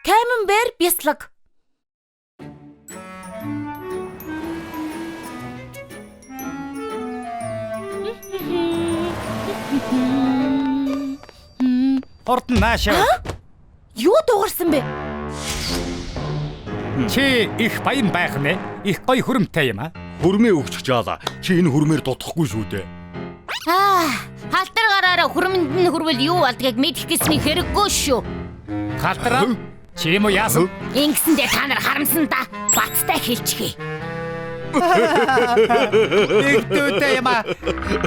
Камембер бяслаг. Хурдан наашаа. Юу дуугарсан бэ? Чи их баян байх нэ. Их гоё хөрөмтэй юм а. Хөрмөө өгч жаала. Чи энэ хөрмөөр дутахгүй шүү дээ. Аа, халтар гараараа хөрмөнд нь хөрвөл юу болдгийг мэдэх гэсний хэрэггүй шүү. Халтраа. Чи юм уу яасан? Ингэсэндээ та нар харамсан да. Бацтай хэлчихье. Нэгдүүдээ юм а.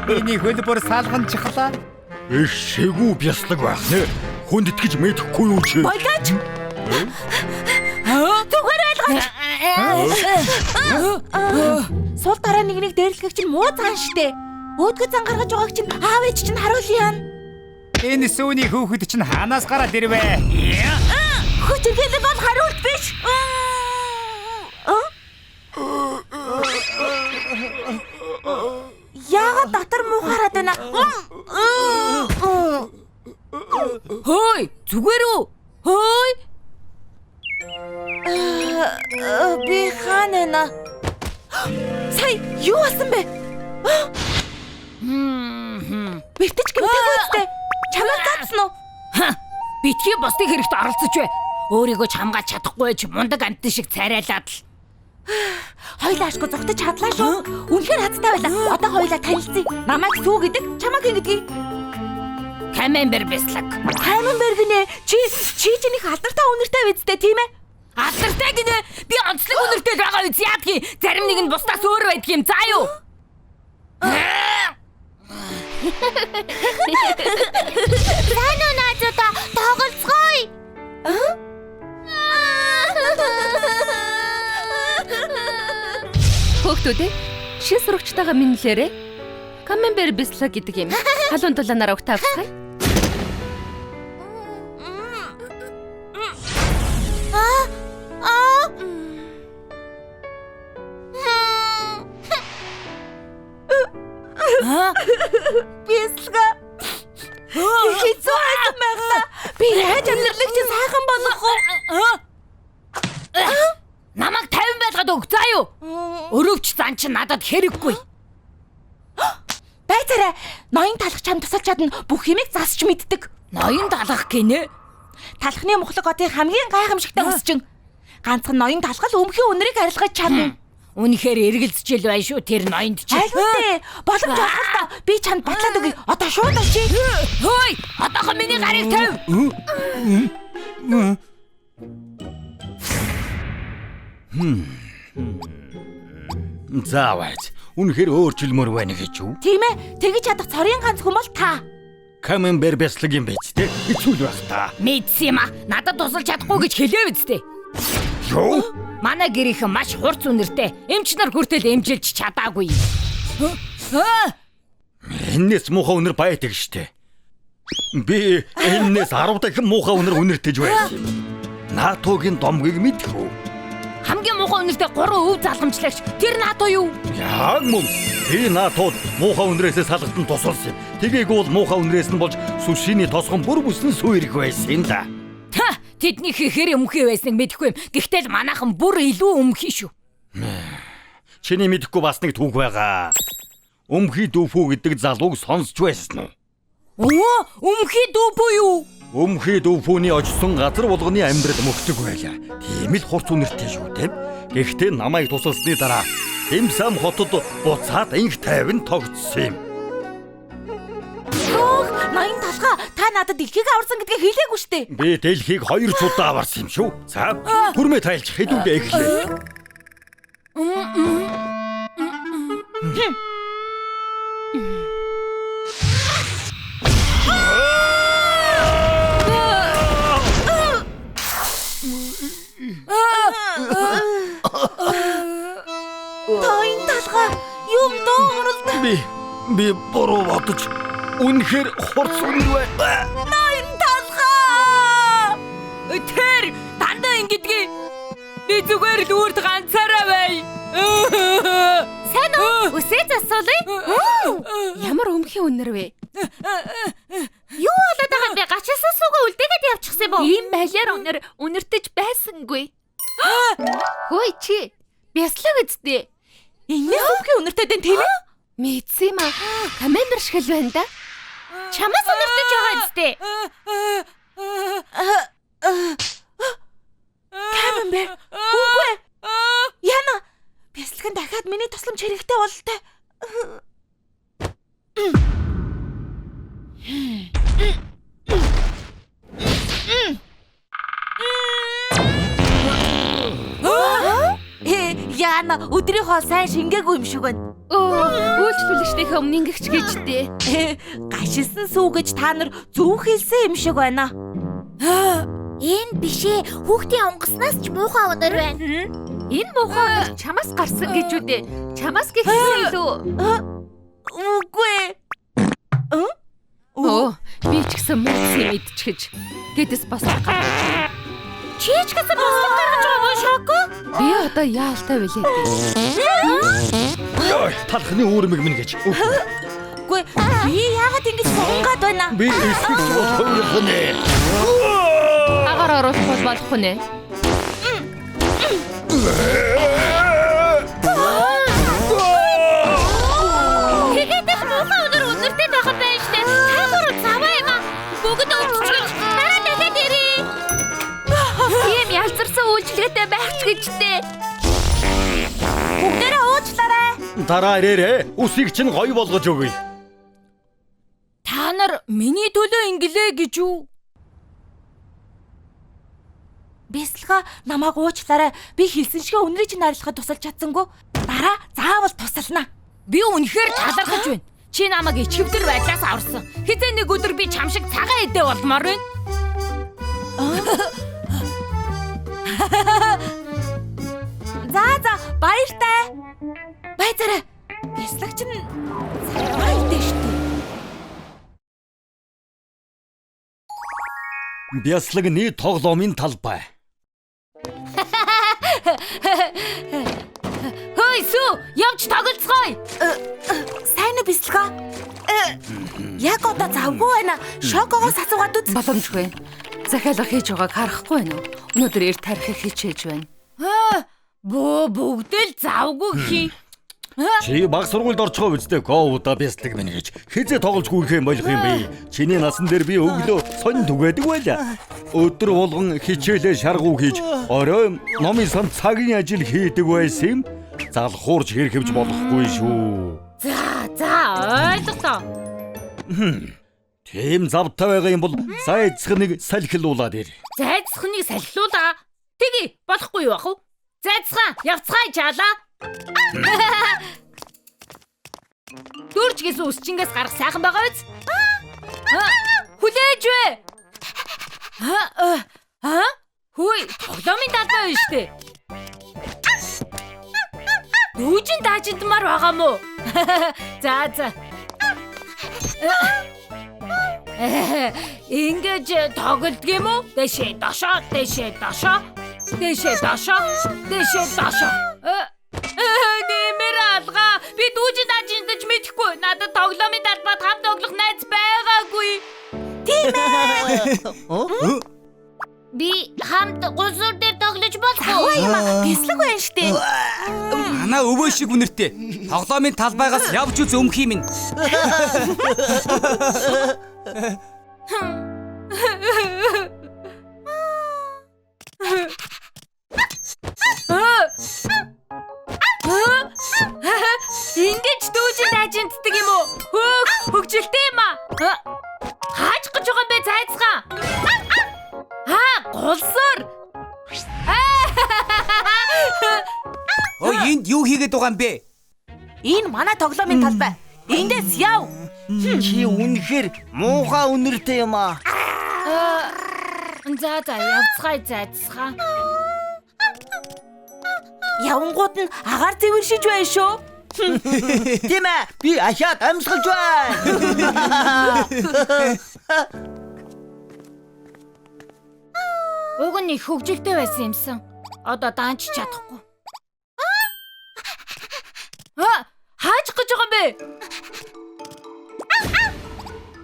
Миний хөл бүр салганчихлаа. Их шигүү бяслаг байх нэ. Хүнд итгэж мэдэхгүй юу чи? Болгооч. Зүгээр ойлгооч. Сул дараа нэг нэг дээрлэхийг чинь муу зан штэ. Өөдгөө зан гаргаж байгааг чинь аав ээж чинь харуулъя. Энэ сүүний хүүхэд чинь хаанаас гараад ирвэ? Хүчирхийлэл бол хариулт биш. Яагаад дотор муу хараад байна? Хөөй, зүгээр үү? Хөөй. Би хаана байна? Сая юу болсон бэ? Бэртэж гэмтээгүй үстэй. Чамайг заасан уу? Битгий бусдын хэрэгт оролцож бай. Өөрийгөө ч хамгаалж чадахгүй ч мундаг амтан шиг царайлаад л. Хоёлаа ашгүй зугтаж чадлаа шүү. Үнэхээр хазтай байлаа. Одоо хоёлаа танилцъя. Намайг сүү гэдэг, чамайг хэн гэдгийг? Камембер бяслаг. Камембер гинэ. Чи чи чинийх алдартай үнэртэй биз дээ, тийм ээ? Алдартай гинэ. Би онцлог үнэртэй л байгаа биз яадгийг. Зарим нэг нь бусдаас өөр байдаг юм. За юу? Сайн уу наазуудаа тоглолцгоё. Хүүхдүүд ээ, шин сурагчтайгаа минлээрээ. Камембер бяслаг гэдэг юм. Халуун дулаанаар угтаа авцгаая. Бяслага. Хэцүү байсан байх та. Би яаж амьдралыг чи сайхан болгох вэ? Намайг 50 байлгаад өг. За юу? Өрөвч зан чинь надад хэрэггүй. Байцаарай. Ноён талах чам тусалж чадна. Бүх юмыг засч мэддэг. Ноён талах гинэ. Талхны мухлаг одын хамгийн гайхамшигтай өсчин. Ганцхан ноён талхал өмхий үнэрийг арилгаж чадна. Үнэхээр эргэлзэж л байна шүү тэр ноёнд чи. Айлгүй боломж олгол та. Би чамд батлаад өгье. Одоо шууд очие. Хөөй, одоохоо миний гарыг тавь. Заавал. Үнэхээр өөрчилмөр байна гэж юу? Тийм ээ. Тэгэж чадах цорын ганц хүн бол та. Камембер бяслаг юм биз дээ. Хэцүү л байх та. Мэдсэн юм а. Надад тусалж чадахгүй гэж хэлээ биз дээ. Юу? Манай гэрийнхэн маш хурц үнэртэй. Эмч нар хүртэл эмчилж чадаагүй. Эннээс муухай үнэр байдаг штэ. Би эннээс 10 дахин муухай үнэр үнэртэж байсан юм. НАТО-гийн домгийг мэдэх үү? Хамгийн муухай үнэртэй 3 өв залгамжлагч тэр НАТО юу? Яг мөн. Би НАТО-д муухай үнэрээсээ салгатан тусалсан юм. Тэгээгүй бол муухай үнэрээс нь болж сүшиний тосгон бүр бүсэн сүйрэх байсан юм да. Та тэдний хэр өмхий байсныг мэдэхгүй юм. Гэхдээ л манайхан бүр илүү өмхий шүү. Чиний мэдэхгүй бас нэг түүх байгаа. Өмхий дүүфүү гэдэг залууг сонсч байсан уу? Өө, өмхий дүүфүү юу? Өмхий дүүфүүний очсон газар болгоны амьдрал мөхдөг байлаа. Тийм л хурц үнэртэй шүү дээ. Гэхдээ намайг тусалсны дараа Дэмсам хотод буцаад инх тайван тогтсон юм. Хөөх, ноён талхаа та надад дэлхийг аварсан гэдгийг хэлээгүй штэ. Би дэлхийг 2 удаа аварсан юм шүү. За, хүрмээ тайлж хэдүүлээ эхлэе. Ноён талхаа юм дуугаралта. Би буруу бодож үнэхээр хурц үнэр байна. Ноён талхаа. Тэр дандаа ингэдгийг. Би зүгээр л үрд ганцаараа бай. Сайн уу? Үсээ засуулъя. Ямар өмхий үнэр вэ? Юу болоод байгаа юм бэ? Гачилсан суугаа үлдээгээд явчихсан юм уу? Ийм балиар үнэр үнэртэж байсангүй. Хөөе чи. Бяслаг үсттэй. Энэс өвхий үнэртэй дэн тийм ээ? Мэдсэн юм аа. Камембер шиг л байна да. Чамаас үнэртэж байгаа үсттэй. Камембер. Үгүй. Яна. Бяслаг нь дахиад миний тусламж хэрэгтэй бололтой. Яна, өдрийнхөө сайн шингээгүй юм шиг байна. Өө, үйлчлүүлэгчдийнхээ өмнө ингэхч гэж дээ. Гашилсан сүү гэж та нар зөв хэлсэн юм шиг байна. Энэ биш ээ. Хүүхдийн онгоснаас ч муухай үнэр байна. Энэ муухай үнэр чамаас гарсан гэж үү дээ. Чамаас гэхээс илүү. Үгүй. Өө, би ч гэсэн мууцыг мэдчихэж. Гэдэс бас гаргаж. Чи ч гэсэн бослог гаргаж байгаа мó Шоко? Би одоо яалтай билээ дээ. Йой, талхны үүрмэг минь гэж. Үгүй, би яагаад ингэж сунгаад байна? Би эсгэж болох юм нэ. Агаар оруулах бол болохгүй нэ. Тэгээд л муухай үнэр үнэртэй байгаа байх штэ. Та гурав заваа юм аа. Бүгд өвччихөж дараа дахиад ирээ. Тийм ялзарсан үйлчлэгээтэй байх ч гэж дээ. Бүгдээрээ уучлаарай. Дараа ирээрээ. Үсийг чинь гоё болгож өгье. Та нар миний төлөө ингэлээ гэж үү? Бясалгаа намайг уучлаарай. Би хэлсэн шигэ үнэрийг чинь арилгахад тусалж чадсангүй. Дараа заавал тусална. Би үнэхээр талархаж байна. Чи намайг ичгэвдэр байдлаас аварсан. Хизээ нэг өдөр би чам шиг цагаан эдээ болмоор байна. За за, баяртай. Байцаарай. Бясалга чинь цагаан эдээ шүү дээ. Бяслагны тоглоомын талбай. Хөөй сүү, явж тоглолцгоё. Сайн уу бясалгаа? Яг одоо завгүй байна. Шокогоос асуугаад үз. Боломжгүй. Захиалга хийж байгааг харахгүй байна уу? Өнөөдөр эрт тарихыг хичээж байна. Бөө бүгд л завгүй гэх юм. Чи баг сургуульд орчихоо үстэй гоуда бяслаг минь гэж хизээ тоглож гүйхээ болох юм бэ? Чиний насан дээр би өглөө сонь түгээдэг байла. Өдөр болгон хичээлээ шаргуу хийж орой номын сан цагийн ажил хийдэг байсан юм. Залхуурч хэрхэвж болохгүй шүү. За за ойлголоо. Тийм завтай байгаа юм бол зайцхныг салхилуулад ир. Зайцхныг салхилуулаа. Тэгье болохгүй юу ах вэ? Зайцхан явцгаая жаалаа. Дөрж гэсэн үсчингээс гарах сайхан байгаа биз? Хүлээж вэ? Хөөе, тоглоомын талбай байна штэ. Дүүжин даажиндмаар байгаа мó? За за. Ингэж тоглодог юм уу? Дэшээ дошоо, дэшээ дошоо, дэшээ дошоо, дэшээ дошоо. Нэмэр алгаа. Би дүүжин даажиндаж мэдэхгүй. Надад тоглоомын талбайд хамт тоглох найз байгаагүй. Тийм ээ. Би хамт гулсуур дээр тоглож болох уу? Заваа юм аа. Бяцлаг байна штэ. Манай өвөө шиг үнэртэй. Тоглоомын талбайгаас явж үз өмх юм. Ингэж дүүжин дажинддаг юм уу? Хөөх, хөгжилтэй юм аа. Хааж гэж байгаа юм бэ зайцхан? Аа, гулсуур. Ой, энд юу хийгээд байгаа юм бэ? Энэ манай тоглоомын талбай. Эндээс яв. Чи үнэхээр муухай үнэртэй юм аа. За за, явцгаая зайцхан. Явангууд нь агаар зэвэршиж байна шүү. Тийм ээ, би ахиад амьсгалж байна. Уг нь их хөгжилтэй байсан юмсан. Одоо даанч чадахгүй. Хааж гэж байгаа юм бэ?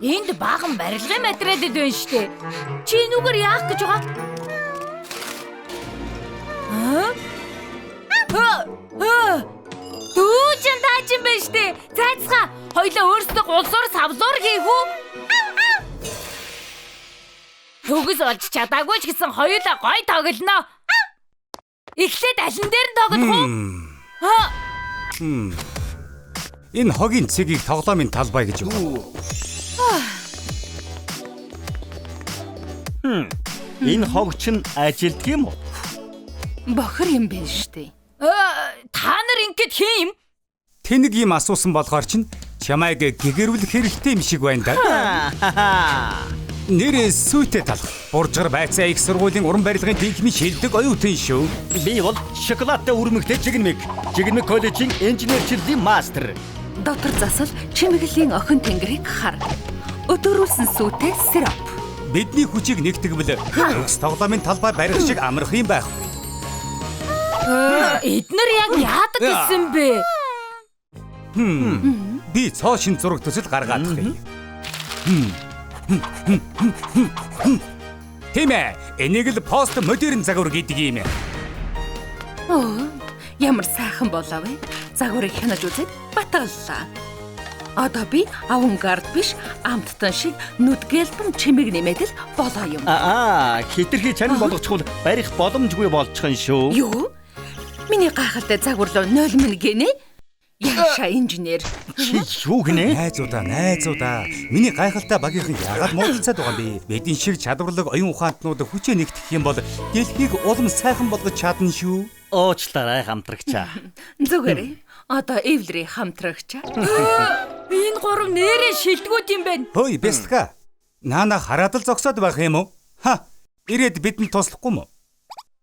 Энд баахан барилгын материалд байна штэ. Чи энүүгээр яах гэж байгаа? Дүүжин таажин байна штэ. Зайцгаа хоёлаа өөрсдөө гулсуур савлуур хийх үү? Төгс болж чадаагүй ч гэсэн хоёулаа гой тоглоно. Эхлээд алин дээр нь тоглох уу? Энэ хогийн цэгийг тоглоомын талбай гэж үү? Энэ хог чинь ажилддаг юм уу? Бохир юм байна штэ. Та нар ингэж хэн юм? Тэнэг юм асуусан болохоор чинь чамайг гэгэрүүлэх хэрэгтэй юм шиг байна да. Нэрээ сүйтэй талах. Буржгар байцаа их сургуулийн уран барилгын тэнхимийн шилдэг оюутан шүү. Би бол шоколадтай үрмэгтэй Жигнэмэг. Жигнэмэг коллежийн инженерчлэлийн мастер. Дотор засал чимэглэлийн охин тэнгэрийг хар. Өдөөрүүлсэн сүйтэй сироп. Бидний хүчийг нэгтгэвэл төгс тоглоомын талбай барих шиг амарх юм байхгүй. Эднэр яг яадаг гэсэн бэ? Би цоо шин зураг төсөл гаргаадах юм. Тийм ээ, энийг л пост модерн загвар гэдэг юм. Оо, ямар сайхан болов вэ? Загварыг хянаж үзээд батгаллаа. Одоо би авангард биш, амттан шиг нүдгэлбэн чимэг нэмээд л болоо юм. Аа, хитрхи чанар болгочихвол барих боломжгүй болчихно шүү. Юу? Миний гайхалтай загвар руу нойлмон гинэ? Яша инженер. Чи юу гинэ? Найзуудаа. Миний гайхалтай багийнхан яагаад муудалцаад байгаа юм бэ? Бидний шиг чадварлаг оюун ухаантнууд хүчээ нэгтгэх юм бол дэлхийг улам сайхан болгож чадна шүү. Уучлаарай хамтрагчаа. Зүгээрээ. Одоо Эвлери хамтрагчаа. Энэ гурав нэрээ шилдэгүүд юм байна. Хөөе, Бясалга. Наана хараад л зогсоод байх юм уу? Ха. Ирээд бидэнд туслахгүй юм уу?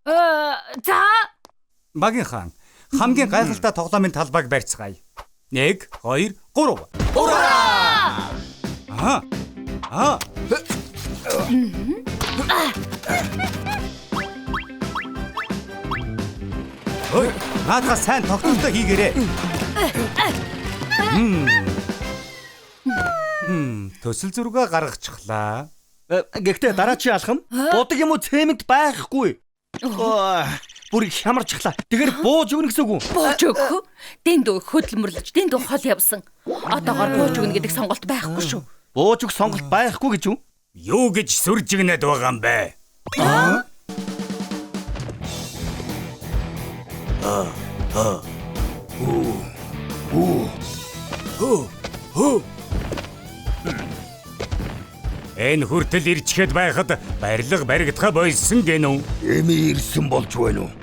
За. Багийнхан, хамгийн гайхалтай тоглоомын талбайг барьцгаая. 1 2 3. Ура! Аа. Аа. Ой, наадах сайн тогтолтой хийгээрэй. Төсөл зургаа гаргачихлаа. Гэхдээ дараачийн алхам будаг юм уу цемент байхгүй. Бүр хямарчихлаа. Тэгэхээр бууж өгнө гэсэн үг үү? Бууж өгөх үү? Дэндүү хөдөлмөрлөж, дэндүү хол явсан. Одоогоор бууж өгнө гэдэг сонголт байхгүй шүү. Бууж өгөх сонголт байхгүй гэж үү? Юу гэж сүржигнээд байгаа юм бэ? Аа? Энэ хүртэл ирчгээд байхад барилга баригдахаа болсон гэнэ үү? Эми ирсэн болж байна уу?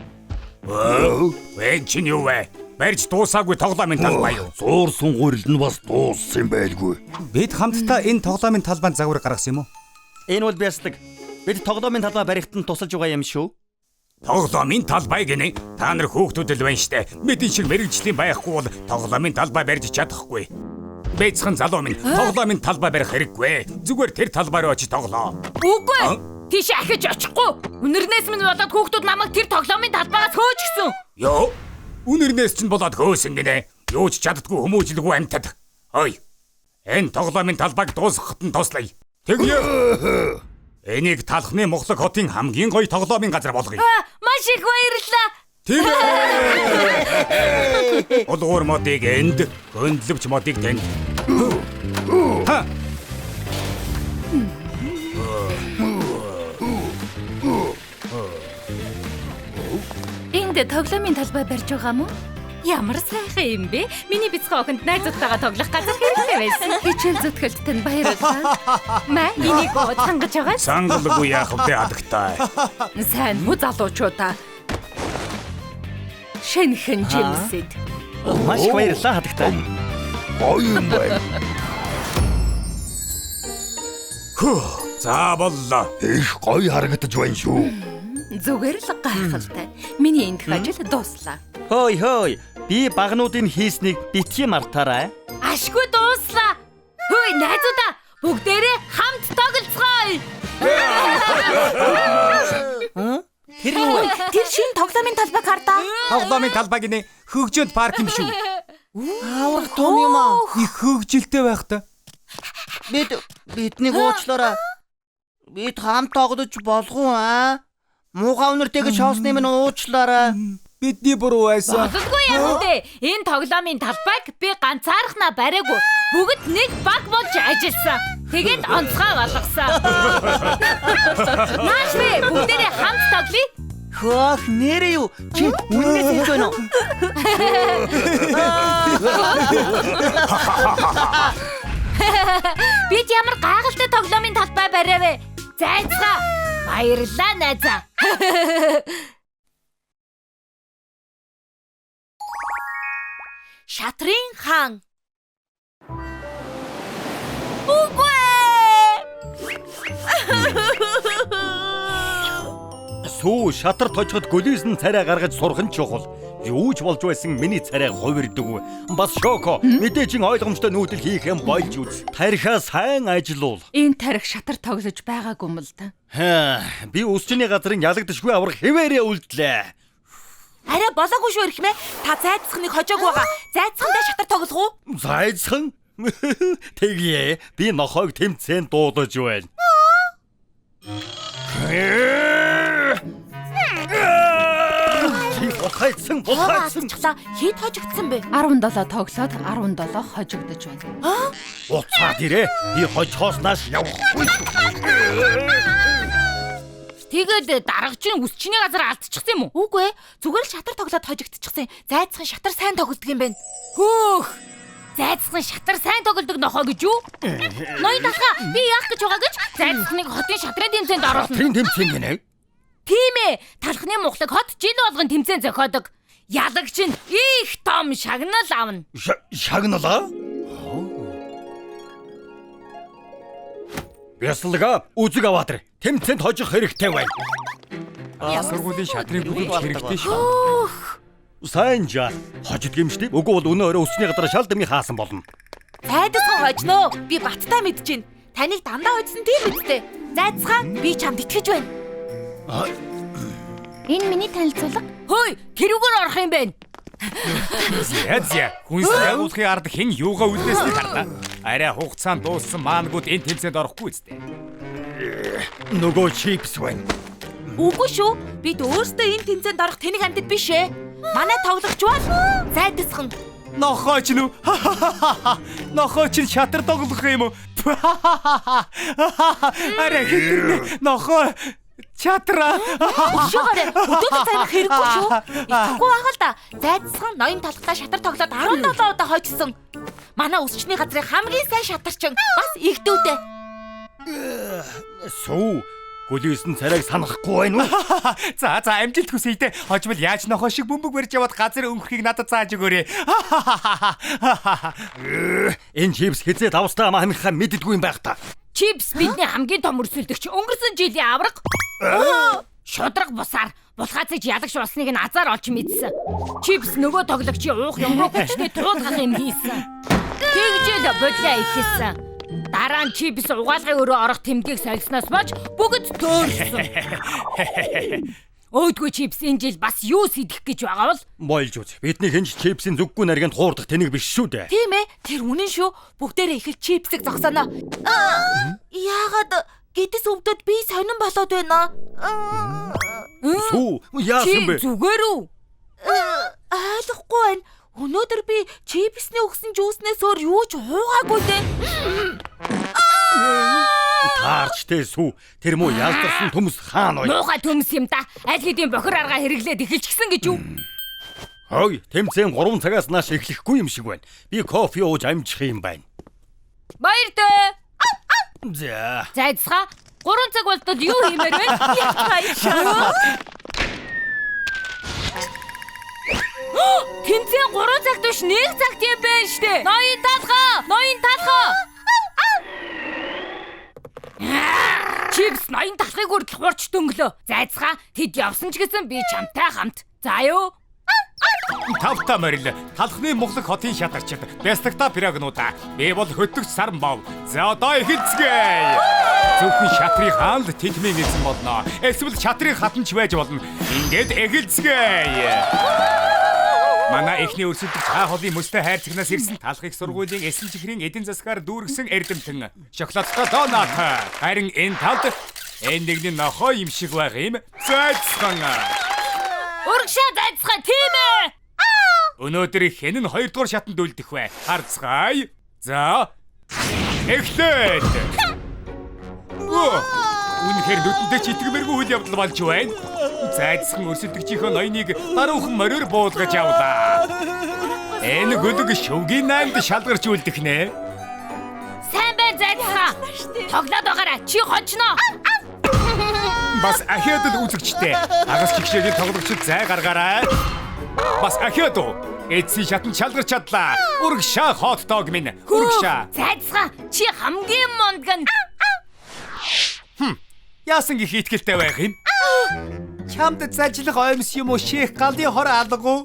Энэ чинь юу вэ? Барьж дуусаагүй тоглоомын талбай юу? Зуурсан гурил нь бас дууссан юм байлгүй. Бид хамтдаа энэ тоглоомын талбайд загвар гаргасан юм уу? Энэ бол бяцлаг. Бид тоглоомын талбай барихад нь тусалж байгаа юм шүү. Тоглоомын талбай гинэ. Та нар хүүхдүүд л байна штэ. Мэдэн шиг мэрэгжлийн байхгүй бол тоглоомын талбай барьж чадахгүй. Бэцхэн залуу минь тоглоомын талбай барих хэрэггүй. Зүгээр тэр талбай руу очиж тоглоо. Үгүй. Тийш ахиж очихгүй. Үнэрнээс минь болоод хүүхдүүд намайг тэр тоглоомын талбайгаас хөөж гисэн. Йоо. Үнэрнээс чинь болоод хөөсөн гинэ. Юу ч чаддгүй хүмүүжлгүй амьтад. Ой. Энэ тоглоомын талбайг дуусгахад нь туслая. Тэгье. Энийг талхны Мухлаг хотын хамгийн гоё тоглоомын газар болгоё. Маш их баярлалаа. Тийм ээ. Улгуур модыг энд, хөндлөвч модыг тэнд. Ха. Энд тоглоомын талбай барьж байгаа мó? Ямар сайхан юм бэ? Миний бяцхан охинд найзуудтайгаа тоглох газар хэрэгтэй байсан. Хичээл зүтгэлд тань баярлалаа. Маа энийг сангаж байгаа. Сангалгүй яах вэ адагтай. Сайн муу залуучуудаа. Шинхэн жимсэд. Маш их баярлалаа хадагтай. Гоё юм байна. Хөө, за боллоо. Их гоё харагдаж байна шүү. Зүгээр л гайхалтай. Миний эндх ажил дууслаа. Хөөй хөөй, би багнуудын хийснийг битгий мартаарай. Ашгүй дууслаа. Хөөй найзуудаа, бүгдээрээ хамт тоглоцгоё. Тэр юу вэ? Тэр шинэ тоглоомын талбайг хардаа. Тоглоомын талбай гинэ хөгжөөнд парк юм шүү. Аврах том юм аа. Их хөгжилтэй байх та. Биднийг уучлаарай. Бид хамт тоглож болох уу аа? Муухай үнэртэй гэж шоосны минь уучлаарай. Бидний буруу байсан. Бололгүй яах вэ? Энэ тоглоомын талбайг би ганцаархнаа бариагүй. Бүгд нэг баг болж ажилласан. Тэгээд онцгой болгосон. Нааш бэ бүгдээрээ хамт тоглоё. Хөөх нэрээ юу? Чи үннээс хэлж байна уу? Бид ямар гайхалтай тоглоомын талбай бариа вэ? Зайцгаа. Баярлалаа найзаа. Шатрын хаан. Үгүй ээ. Сүү шатар тожиход гөлөөс нь царай гаргаж сурах нь чухал. Юу ч болж байсан миний царай хувирдаг. Бас Шоко мэдээ чин ойлгомжтой нүүдэл хийх юм болж үз. Тархиа сайн ажилуул. Энэ тарих шатар тоглож байгаагүй юм л да. Би өсчний газрын ялагдашгүй аврах хэвээрээ үлдлээ. Арай болоогүй шүү эрхмээ. Та зайцхныг хожоогүй байгаа. Зайцхандаа шатар тоглох уу? Зайцхан? Тэгье. Би нохойг тэмцээнд дуудаж байна. Чи булхайцсан. Хэд хожигдсан бэ? 17 тоглоод 17 хожигдож байна. Буцаад ирээ. Би хожихоос нааш явахгүй шүү. Тэгээд даргачин үсчний газар алдчихсан юм уу? Үгүй ээ. Зүгээр л шатар тоглоод хожигдчихсан. Зайцхан шатар сайн тоглодог юм байна. Хөөх. Зайцхан шатар сайн тоглодог нохоо гэж юу? Ноён талхаа би яах гэж байгаа гэж зайцханыг хотын шатрын тэмцээнд оруулна. Шатрын тэмцээн гинэ? Тийм ээ. Талхны мухлаг хот жил болгон тэмцээн зохиодог. Ялагч нь их том шагнал авна. Шагналаа? Бясалга үзэг аваад ир. Тэмцээнд хожих хэрэгтэй байна. Сургуулийн шатрын бүлэмж хэрэгтэй шүү. Сайн жаа. Хожид гэмшдэг. Үгүй бол өнөө өрөө өсний газар шал дэмий хаасан болно. Зайдасхан хожноо. Би баттай мэдэж байна. Таныг дандаа хожсон тийм үстэй. Зайдасхан би чамд итгэж байна. Энэ миний танилцуулга. Хөөе, тэрүүгээр орох юм байна. Зя хүнс байгуулахын ард хэн юугаа үлдээснийг харлаа. Арай хугацаанд дууссан маангууд энэ тэмцээнд орохгүй үстэй. Нөгөө чипс байна. Үгүй шүү. Бид өөрсдөө энэ тэмцээнд орох тэнэг амьтад биш ээ. Манай тоглогч бол зайдасхан. Нохойч нү. Нохойч нь шатар тоглох юм уу? Арай хэтэрнэ. Нохой чатраа. Өшөөгөөрэй. Өдөөд зарих хэрэггүй шүү. Итгэхгүй байгаа л да. Зайдасхан ноён талхтаа шатар тоглоод 17 удаа хожсон. Манай өсчний газрын хамгийн сайн шатарчин бас игдүүдээ. Сүү гөлөөс нь царайг санахгүй байна уу? За за амжилт хүсье дээ. Хожмол яаж нохоо шиг бөмбөг барьж яваад газар өнгөрөхийг надад зааж өгөөрэй. Энэ чипс хизээ давстай амаа хамийнхаа мэддэггүй юм байх та. Чипс бидний хамгийн том өрсөлдөгч. Өнгөрсөн жилийн авраг. Шудраг бусаар булгаацаж ялагч болсныг нь азар олж мэдсэн. Чипс нөгөө тоглогчийн уух юм руу хүчтэй туулгах юм хийсэн. Тэгжэл бодлоо ихэлсэн. Дараа нь чипс угаалгын өрөө орох тэмдгийг солисноос болж бүгд төөрсөн. Өөдгөө чипс энэ жил бас юу сэдэх гэж байгаа бол? Болж үз. Бидний хинч чипсийн зүггүй наргинд хуурдах тэнэг биш шүү дээ. Тийм ээ. Тэр үнэн шүү. Бүгдээрээ их л чипсийг зогсооно. Яагаад гэдэс өвдөд би сонин болоод байна? Сүү, яасан бэ? Зүгээр үү? Ойлгохгүй байна. Өнөөдөр би чипсний өгсөн жүүснээс өөр юу ч уугаагүй дээ. Таарч тэ сүү. Тэр муу ялдарсан төмс хаана вэ? Муухай төмс юм да. Аль хэдийн бохир аргаа хэрэглээд эхэлчихсэн гэж юу? Хой, тэмцээн 3 цагаас нааш эхлэхгүй юм шиг байна. Би кофе ууж амжих юм байна. Баяртай. За. Зайцгаа 3 цаг болтол юу хиймээр вэ? Тэмцээн 3 цагт биш 1 цагт юм байна штэ. Ноён талхаа, ноён талхаа. Чипс ноён талхыг хүртэл хурц дөнгөлөө. Зайцгаа тэд явсан ч гэсэн би чамтай хамт. За юу? Тавта морил талхны мухлаг хотын шатарчид бяслагта пирагнуудаа. Би бол хөтлөгч саран бов. За одоо эхэлцгээе. Зөвхөн шатрын хаан л тэтмийн эзэн болно. Эсвэл шатрын хатан ч байж болно. Ингээд эхэлцгээе. Манай эхний өрсөлдөгч хаа холын мөстэй хайрцагнаас ирсэн талах их сургуулийн эсэн чихрийн эдийн засгаар дүүргэсэн эрдэмтэн шоколадтай донат. Харин энэ талд энэ нэгний нохой юм шиг байх юм. Зайцхан. Урагшаа зайцхан, тийм ээ. Өнөөдөр хэн нь 2 дугаар шатанд үлдэх вэ? Харцгаая. За. Эхлээд. Үнэхээр нүдэндээ ч итгэмээргүй үйл явдал болж байна. Зайцхан өрсөлдөгчийнхөө ноёныг даруухан мориор буулгаж авлаа. Энэ гөлөг шөвгийн 8-д шалгарч үлдэх нэ. Сайн байна зайцхан. Тоглоод байгаарай. Чи хожно. Бас ахиад л үзэгчтэй. Хагас чигшээний тоглогчид зай гаргаарай. Бас ахиад уу. Эцсийн шатанд шалгарч чадлаа. Урагшаа хот дог минь. Урагшаа. Зайцхан, чи хамгийн мундаг нь. Яасан гих итгэлтэй байх юм? Чамд зажлах оймс юм уу ших галын хор алга уу?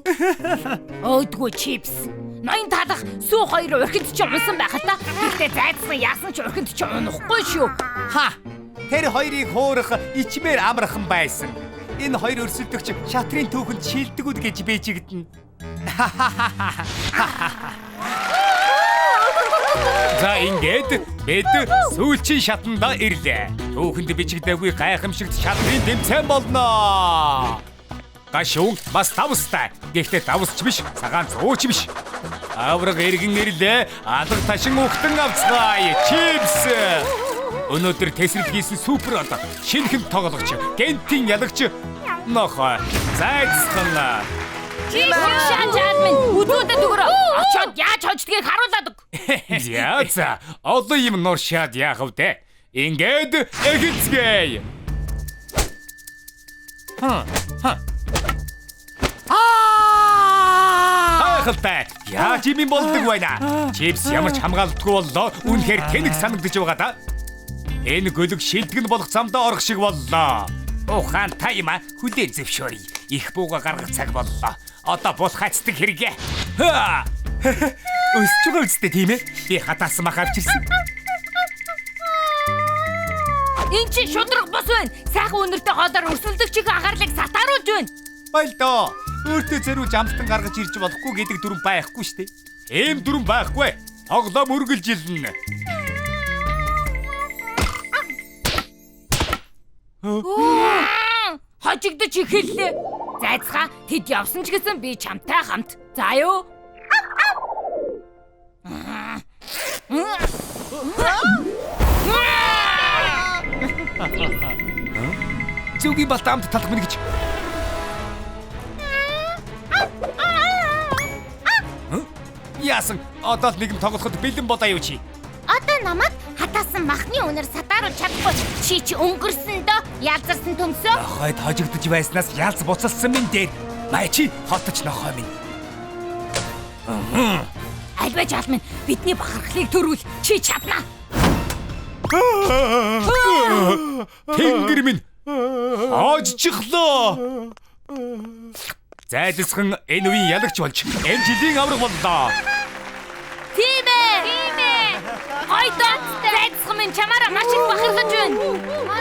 Өөдгөө чипс. Ноён талах сүү хоёр урхинд чи унсан байх л та. Гэхдээ зайцхан яасан ч урхинд чи унахгүй шүү. Ха. Тэр хоёрыг хөөрөх ичмээр амархан байсан. Энэ хоёр өрсөлдөгч шатрын түүхэнд шилдэгүүд гэж бийжигдэнэ. За ингээд бид сүүлчийн шатанда ирлээ. Түүхэнд бичигдээгүй гайхамшигт шатрын тэмцээн болно. Гашуун бас давстай. Гэхдээ давсч биш, цагаан зууч биш. Авраг эргэн ирлээ. Алга ташин ухтан авцгаая. Чипс. Өнөөдөр тесрэл хийсэн супер одоо шинэхэн тоглогч, гентийн ялагч нохой зайцхан. Чи шаан чаад минь үзүүдэд өгөрөө. Очоод яаж хождгийг харуулад өг. За за, олон юм нуршаад яах вэ? Ингээд эхэлцгээе. Ха ха. Гайхалтай. Яаж юм болдог байна? Чипс ямар ч хамгаалалтгүй боллоо. Үнэхээр тэнэг санагдаж байгаа да. Энэ гөлөг шилдэг нь болох замдаа орох шиг боллоо. Ухаантай юм а, хүлээн зөвшөөрье. Их бууга гаргах цаг боллоо. Одоо булхацдаг хэрэгээ. Өсөж байгаа үстэй тийм ээ? Би хатаасан мах авчирсан. Энд чи шудраг бус байна. Сайхан үнэртэй хоолоор өрсөлдөгчийн анхаарлыг сатааруулж байна. Болдоо. Өөртөө зориулж амттан гаргаж ирж болохгүй гэдэг дүрэм байхгүй шүү дээ. Ийм дүрэм байхгүй. Тоглоом үргэлжилнэ. Хожигдож эхэллээ. Зайцхан, тэд явсан ч гэсэн би чамтай хамт. За юу? Зүгийн балт амт талах минь гэж. Яасан? Одоо л нэгэн тоглоход бэлэн болоо юу чи? Одоо намайг хатаасан махны үнэр сатааруулж чадахгүй. Чи чи өнгөрсөн дөө ялзарсан төмсөө. Нохойд хожигдож байснаас ялц буцалсан минь дээр. Май чи хотч нохой минь. Альва жаал минь бидний бахархлыг төрүүл. Чи чадна. Тэнгэр минь хожчихлоо. Зайлсхан энэ үеийн ялагч болж энэ жилийн авраг боллоо. Тийм ээ. Тийм ээ. Гойдоо зайлсхан минь чамаараа маш их бахархаж байна.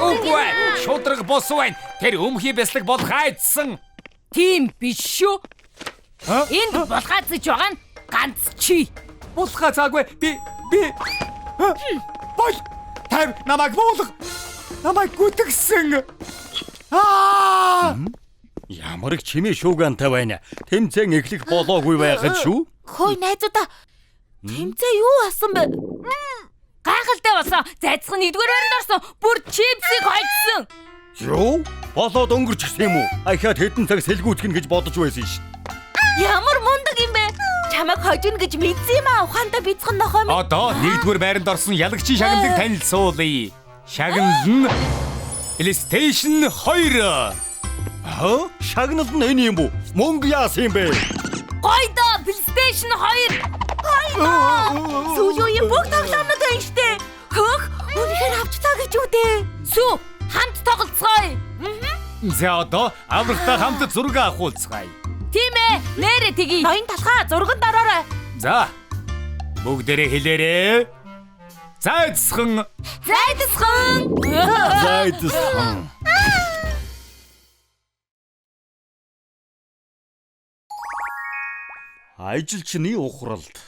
Үгүй ээ, шудраг бус байна. Тэр өмхий бяцлаг болох айдсан. Тийм биш шүү. Энд булгаацж байгаа нь ганц чи. Булгаа заагүй. Би Бол тав намайг буулга. Намайг гүтгсэн. Аа! Ямар их чимээ шүүгантай байна. Тэмцээн эхлэх болоогүй байхад шүү. Хөөе найзуудаа. Тэмцээн юу болсон бэ? Гайхалтай болсон. Зайцхан нэгдүгээр байранд орсон. Бүр чипсийг хожсон. Юу? Болоод өнгөрчихсөн юм уу? Ахиад хэдэн цаг сэлгүүтгэнэ гэж бодож байсан шин. Ямар мундаг юм бэ? Чамайг хожино гэж мэдсэн юм аа. Ухаантай бицхэн нохой минь. Одоо нэгдүгээр байранд орсон ялагчийн шагналыг танилцуулъя. Шагнал нь PlayStation 2. Хаа? Шагнал нь энэ юм бүү? Мөнгө яасан юм бэ? Гойдоо PlayStation 2. Сүүлийн үеийн бүх тоглоомнууд байна штэ. Хөөх, үнэхээр авчлаа гэж үү дээ. Сүү, хамт тоглолцгоё. За одоо аврагтай хамт зураг авахулцгаая. Тийм ээ, нэрээ тэгье. Ноён талхаа зурганд ороорой. За. Бүгдээрээ хэлээрээ. Зайцхан. Зайцхан. Зайцхан. Ажилчны ухралт.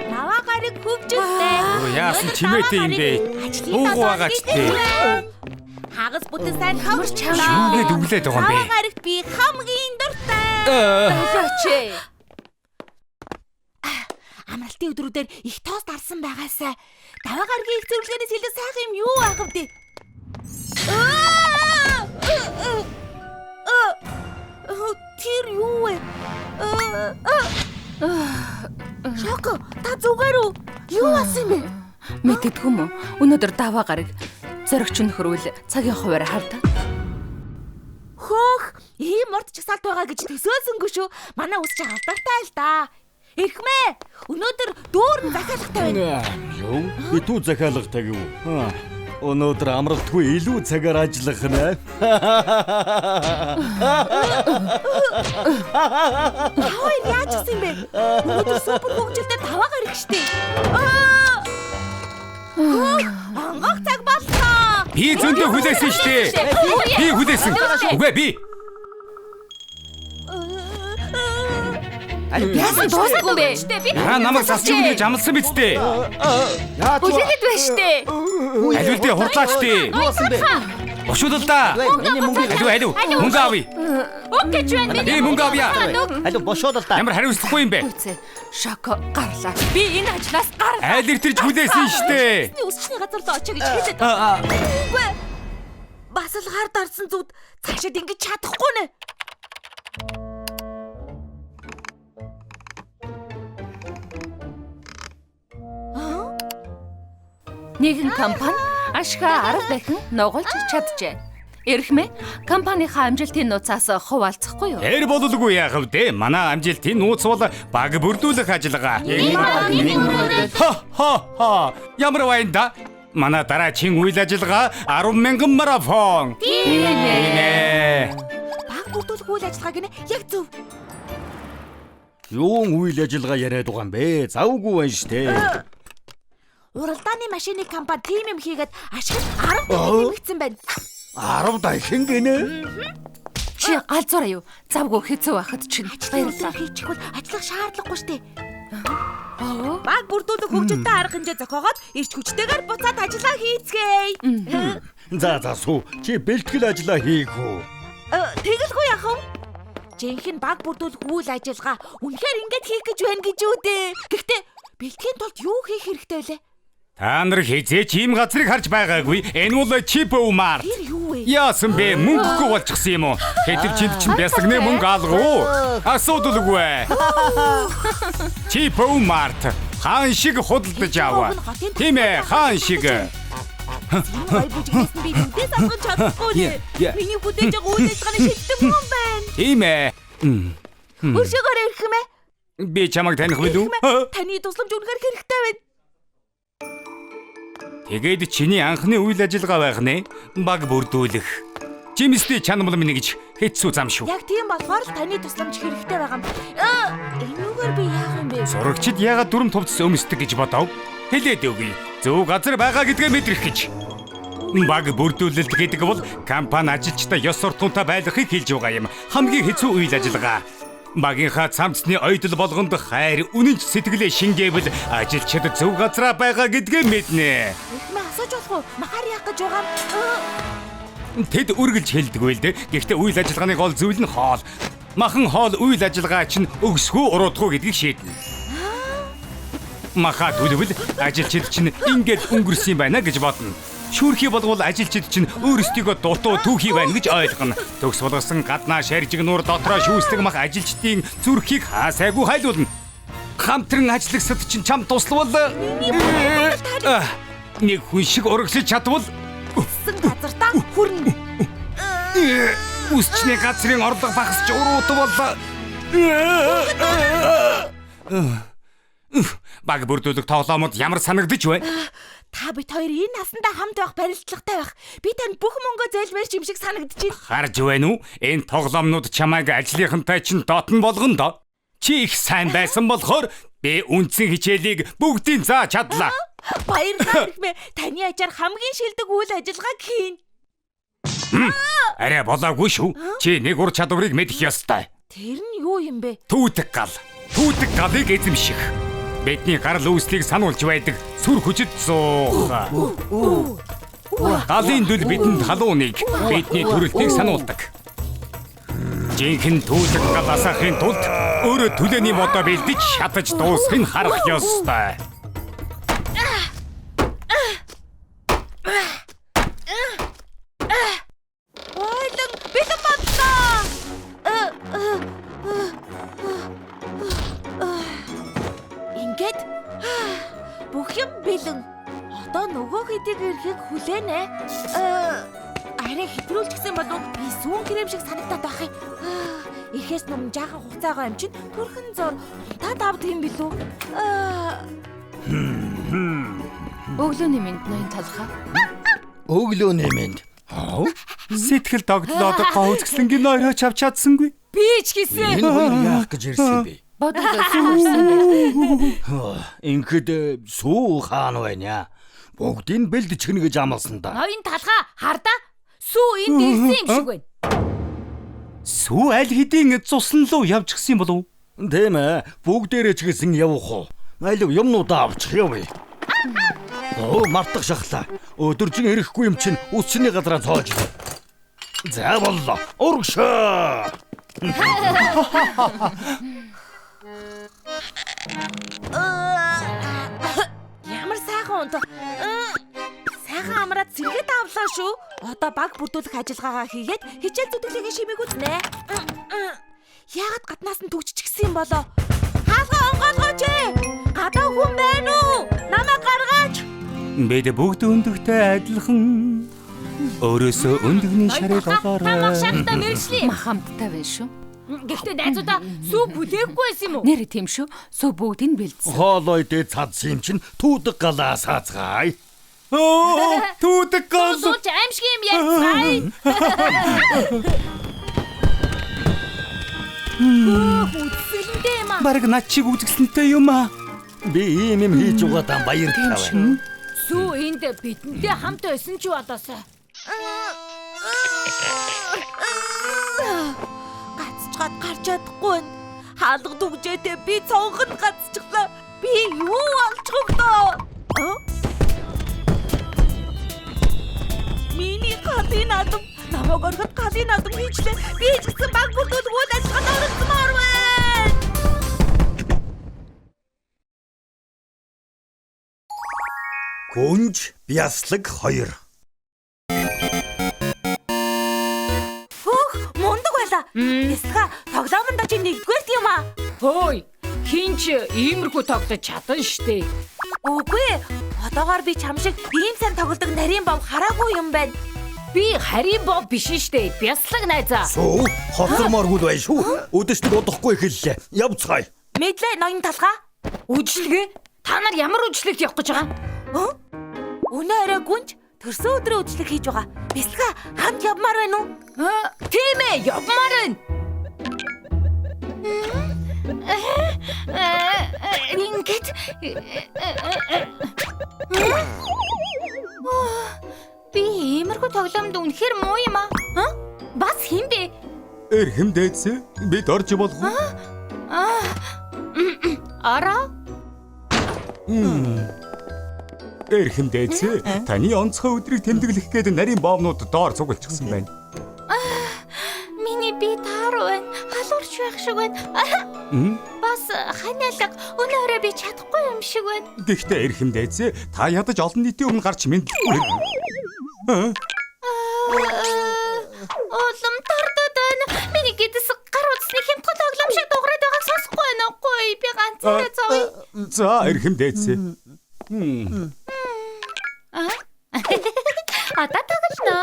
Даваа гараг хөвжөлтэй. Яасан чимээтэй юм бэ? Уугу байгаач тээ. Хагас бүтэн сайн хамар чамаа. Юугээд өглөөд байгаа юм бэ? Даваа гарагт би хамгийн дуртай. Болооч. Амралтын өдрүүдээр их тоос дарсан байгаасай. Даваа гарагийн их зөвлөгөөнөөс илүү сайхан юм юу байх вэ? Тэр юу вэ? Шоко, та зүгээр үү? Юу болсон юм бэ? Мэддэггүй юм уу? Өнөөдөр даваа гараг зоригч нөхөрвөл цагийн хуваар хавд. Хөөх, ийм урт жагсаалт байгаа гэж төсөөлсөнгүй шүү. Манай үс чи алдартай л да. Эрхмээ, өнөөдөр дүүрэн захиалгатай байна. Юу? Битүү захиалгатай гэв. Өнөөдөр амралтгүй илүү цагаар ажиллах нэ. Таваа яаж гэсэн юм бэ? Өнөөдөр супер хөгжилтэй даваа гараг штэ. Онгох цаг боллоо. Би зөндөө хүлээсэн штэ. Би хүлээсэн. Үгүй би. Яасан дуусаагүй юм бэ? Та намайг засч өгнө гэж амласан биз дээ. Хүлээгээд байна штэ. Алив дээ хурдлаач дээ. Юу болсон бэ? Бошуулал да. Миний мөнгө Алив алив. Мөнгө авъя. Өг гэж байна. Би мөнгө авъя. Алив бошуулал да. Ямар хариуцлагагүй юм бэ? Шоко гарлаа. Би энэ ажлаас гарлаа. Айл иртэрч хүлээсэн штэ. Өсчний газар руу очие гэж хэлээд. Үгүй. Бас л гар дарсан зүуд цаашид ингэж чадахгүй нэ. Нэгэн компани ашгаа 10 дахин нугалж чаджээ. Эрхмээ, компанийнхаа амжилтын нууцаас хуваалцахгүй юу? Тэр бололгүй яах вэ? Манай амжилтын нууц бол баг бүрдүүлэх ажиллагаа. Ха ха ха. Ямар байна да? Манай дараагийн үйл ажиллагаа 10,000 марафон. Тийм ээ. Баг бүрдүүлэх үйл ажиллагаа гинэ яг зөв. Юун үйл ажиллагаа яриад байгаа юм бэ? Завгүй байна штэ. Уралдааны машины компани тийм юм хийгээд ашиг 10 дахин нэмэгдсэн байна. 10 дахин гинэ? Чи галзуураа юу? Завгүй хэцүү байхад чинь баярлалаа. Хийчихвэл ажиллах шаардлагагүй штэ. Баг бүрдүүлэх хөгжилтэй арга хэмжээ зохиогоод ирч хүчтэйгээр буцаад ажиллаа хийцгээе. За за сүү. Чи бэлтгэл ажиллаа хийх үү? Тэгэлгүй яах вэ? Жинхэнэ баг бүрдүүлэх үйл ажиллагаа үнэхээр ингэж хийх гэж байна гэж үү дээ. Гэхдээ бэлтгэхийн тулд юу хийх хэрэгтэй вэ? Та нар хэзээ ч ийм газрыг харж байгаагүй. Энэ бол Чипо Март. Тэр юу вэ? Яасан бэ? Мөнгөгүй болчихсон юм уу? Хэдв чинд чинь бясагны мөнгө алгав. Асуудалгүй. Чипо Март хаан шиг худалдаж ав. Тийм ээ, хаан шиг. Гой бүжигнээс би нүдээс алгаж чадахгүй нэ. Миний хүлээж байгаа үйл ажиллагааны шилдэг мөн байна. Тийм ээ. Өршөөгөөр ирэх юм ээ. Би чамайг таних билүү? Таны тусламж үнэхээр хэрэгтэй байна. Тэгээд чиний анхны үйл ажиллагаа байх нэ. Баг бүрдүүлэх. Жимсний чанмал минь гэж хэцүү зам шүү. Яг тийм болохоор л таны тусламж хэрэгтэй байгаа юм. Энүүгээр би яах юм бэ? Зурагчид яагаад дүрм тувцас өмсдөг гэж бодов? Хэлээд өгье. Зөв газар байгаа гэдгээ мэдрэх гэж. Баг бүрдүүлэлт гэдэг бол компани ажилчдаа ёс суртахуунтай байлгахыг хэлж байгаа юм. Хамгийн хэцүү үйл ажиллагаа. Багийнхаа цамцны ойдол болгонд хайр, үнэнч сэтгэлээ шингээвэл ажилчид зөв газраа байгаа гэдгээ мэднэ. Эхмээ асууж болох уу? Махаар яах гэж байгаа юм? Тэд үргэлж хэлдэггүй л дээ. Гэхдээ үйл ажиллагааны гол зүйл нь хоол. Махан хоол үйл ажиллагаа чинь өгсгөө уруудахгүй гэдгийг шийднэ. Маха төлөвл ажилчид чинь ингээд өнгөрсөн юм байна гэж бодно. Шүүрхий болвол ажилчид чинь өөрсдийгөө дутуу түүхий байна гэж ойлгоно. Төгс болгосон гаднаа шаржиг нуур дотроо шүүслэг мах ажилчдын зүрхийг хаасайгүй хайлуулна. Хамтран ажиллагсад чинь чам туславал нэг хүн шиг урагшлаж чадвал өссөн газартаа хүрнэ. Үсчний газрын орлого багасч уруудвал баг бүрдүүлэх тоглоомод ямар санагдаж вэ? Та бит хоёр энэ насандаа хамт байх барилдлагатай байх. Би танд бүх мөнгөө зээлмээр юм шиг санагдаж байна. Харж байна уу? Энэ тоглоомнууд чамайг ажлынхантай чинь дотн болгоно доо. Чи их сайн байсан болохоор би үндсэн хичээлийг бүгдийг зааж чадлаа. Баярлалаа хэрмээ. Таны ачаар хамгийн шилдэг үйл ажиллагааг хийн. Арай болоогүй шүү. Чи нэг ур чадварыг мэдэх ёстой. Тэр нь юу юм бэ? Түүдэг гал. Түүдэг галыг эзэмших. Бидний гарал үүслийг сануулж байдаг сүр хүчит зуух. Галын дүл бидэнд халууныг, бидний төрөлтийг сануулдаг. Жинхэнэ түүдэг гал асаахын тулд өөрөө түлээний модоо бэлдэж шатаж дуусахыг харах ёстой. Ойлон бэлэн боллоо. Ингээд бүх юм бэлэн. Одоо нөгөө хэдийг ирэхийг хүлээнэ. Арай хэтрүүлчихсэн болов би сүүн крем шиг санагдаад байх юм. Ихээс өмнө жаахан хугацаа байгаа юм чинь төрхөн зур унтаад авдаг юм билүү? Өглөөний мэнд ноён талхаа. Өглөөний мэнд. Сэтгэл догдлоод гоозгслэнгийн нойроо чавч чадсангүй. Би ч гэсэн. Энэ хоёр яах гэж ирсэн бэ? Бодол ирсэн байх. Ингээд сүү хаан байна. Бүгдийг бэлдчихнэ гэж амласан да. Ноён талхаа хардаа. Сүү энд ирсэн юм шиг байна. Сүү аль хэдийн цусан руу явчихсан юм болов уу? Тийм ээ. Бүгдээрээ ч гэсэн явах уу? Алив юмнуудаа авчих явъя. Оо, мартах шахлаа. Өдөржин ирэхгүй юм чинь үсчний газараа цоож. За боллоо. Урагшаа. Ямар сайхан унтаа. Сайхан амраад сэргээд авлаа шүү. Одоо баг бүрдүүлэх ажиллагаагаа хийгээд хичээл зүтгэлийн шимийг үзнэ. Яагаад гаднаас нь түгжчихсэн юм болоо? Хаалга онгойлгооч ээ. Гадаа хүн байна уу? Намайг гаргаач. Бид бүгд өндөгтэй адилхан. Өөрөөсөө өндөгний шарыг Та мах олоорой. шахтаа мэрэгчлээ. Мах амттай байна шүү. Гэхдээ найзуудаа сүү хүлээхгүй байсан юм уу? Нэр тийм шүү. Сүү бүгдийг нь бэлдсэн. Хоолой дээд цадсан юм чинь түүдэг галаа саацгаая. Оо, түүдэг гал. Сууж аимшиг юм ярьцгаая. Хөөх үзэсгэлэнтэй юм аа. Бараг над чиг үзэсгэлэнтэй юм аа. Би ийм юм хийж угаадаа баяртай байна. Сүү энд бидэнтэй хамт байсан ч болоосай. Гацчгаад гарч чадахгүй байна. Хаалга дүгжээтэй би цонхонд гацчихлаа. Би юу олчих вэ? Миний галын наадам намайг орхид галын наадам хийчлээ. Би ч гэсэн баг бүрдүүлэх үйл ажиллагаанд оролцмоор байна. Гүнж бяслаг 2. Хөөх мундаг байла. Эсга тоглоомонд чи нэгдүгээрт юм аа. Хөөй, хин ч иймэрхүү тоглож чадан штэ. Үгүй ээ. Одоогоор би чам шиг ийм сайн тоглодог нарийн бов хараагүй юм байна. Би харийн бов биш штэ. Бяслаг найзаа. Сүү хоцормооргүй л байна шүү. Өдөшдөг удахгүй эхэллээ. Явцгаая. Мэдлээ ноён талхаа. Үжлэгээ? Та нар ямар үжлэгт явах гэж байгаа? Өнөө орой гүнж төрсөн өдрийн үжлэг хийж байгаа. Бяслага хамт явмаар байна уу? Тийм ээ, явмаар байна. Ингээд би иймэрхүү тоглоомд үнэхээр муу юм аа. Бас хэн бэ? Эрхэм дээдсээ бид орж болох уу? Араа? Эрхэм дээдсээ таны онцгой өдрийг тэмдэглэх гээд нарийн боомнууд доор цуглчихсан байна. Миний би тааруу байна. Халуурч байх шиг байна. Бас ханиалга өнөө орой би чадахгүй юм шиг байна. Гэхдээ эрхэм дээдсээ та ядаж олон нийтийн өмнө гарч мэдлэхгүй. Улам тардаад байна. Миний гэдэс гар утасны хямдхан тоглоом шиг дуурайд байгааг сонсохгүй байна уу? Гуй би ганцаараа зовъё. За эрхэм дээдсээ. Одоо тоглоно.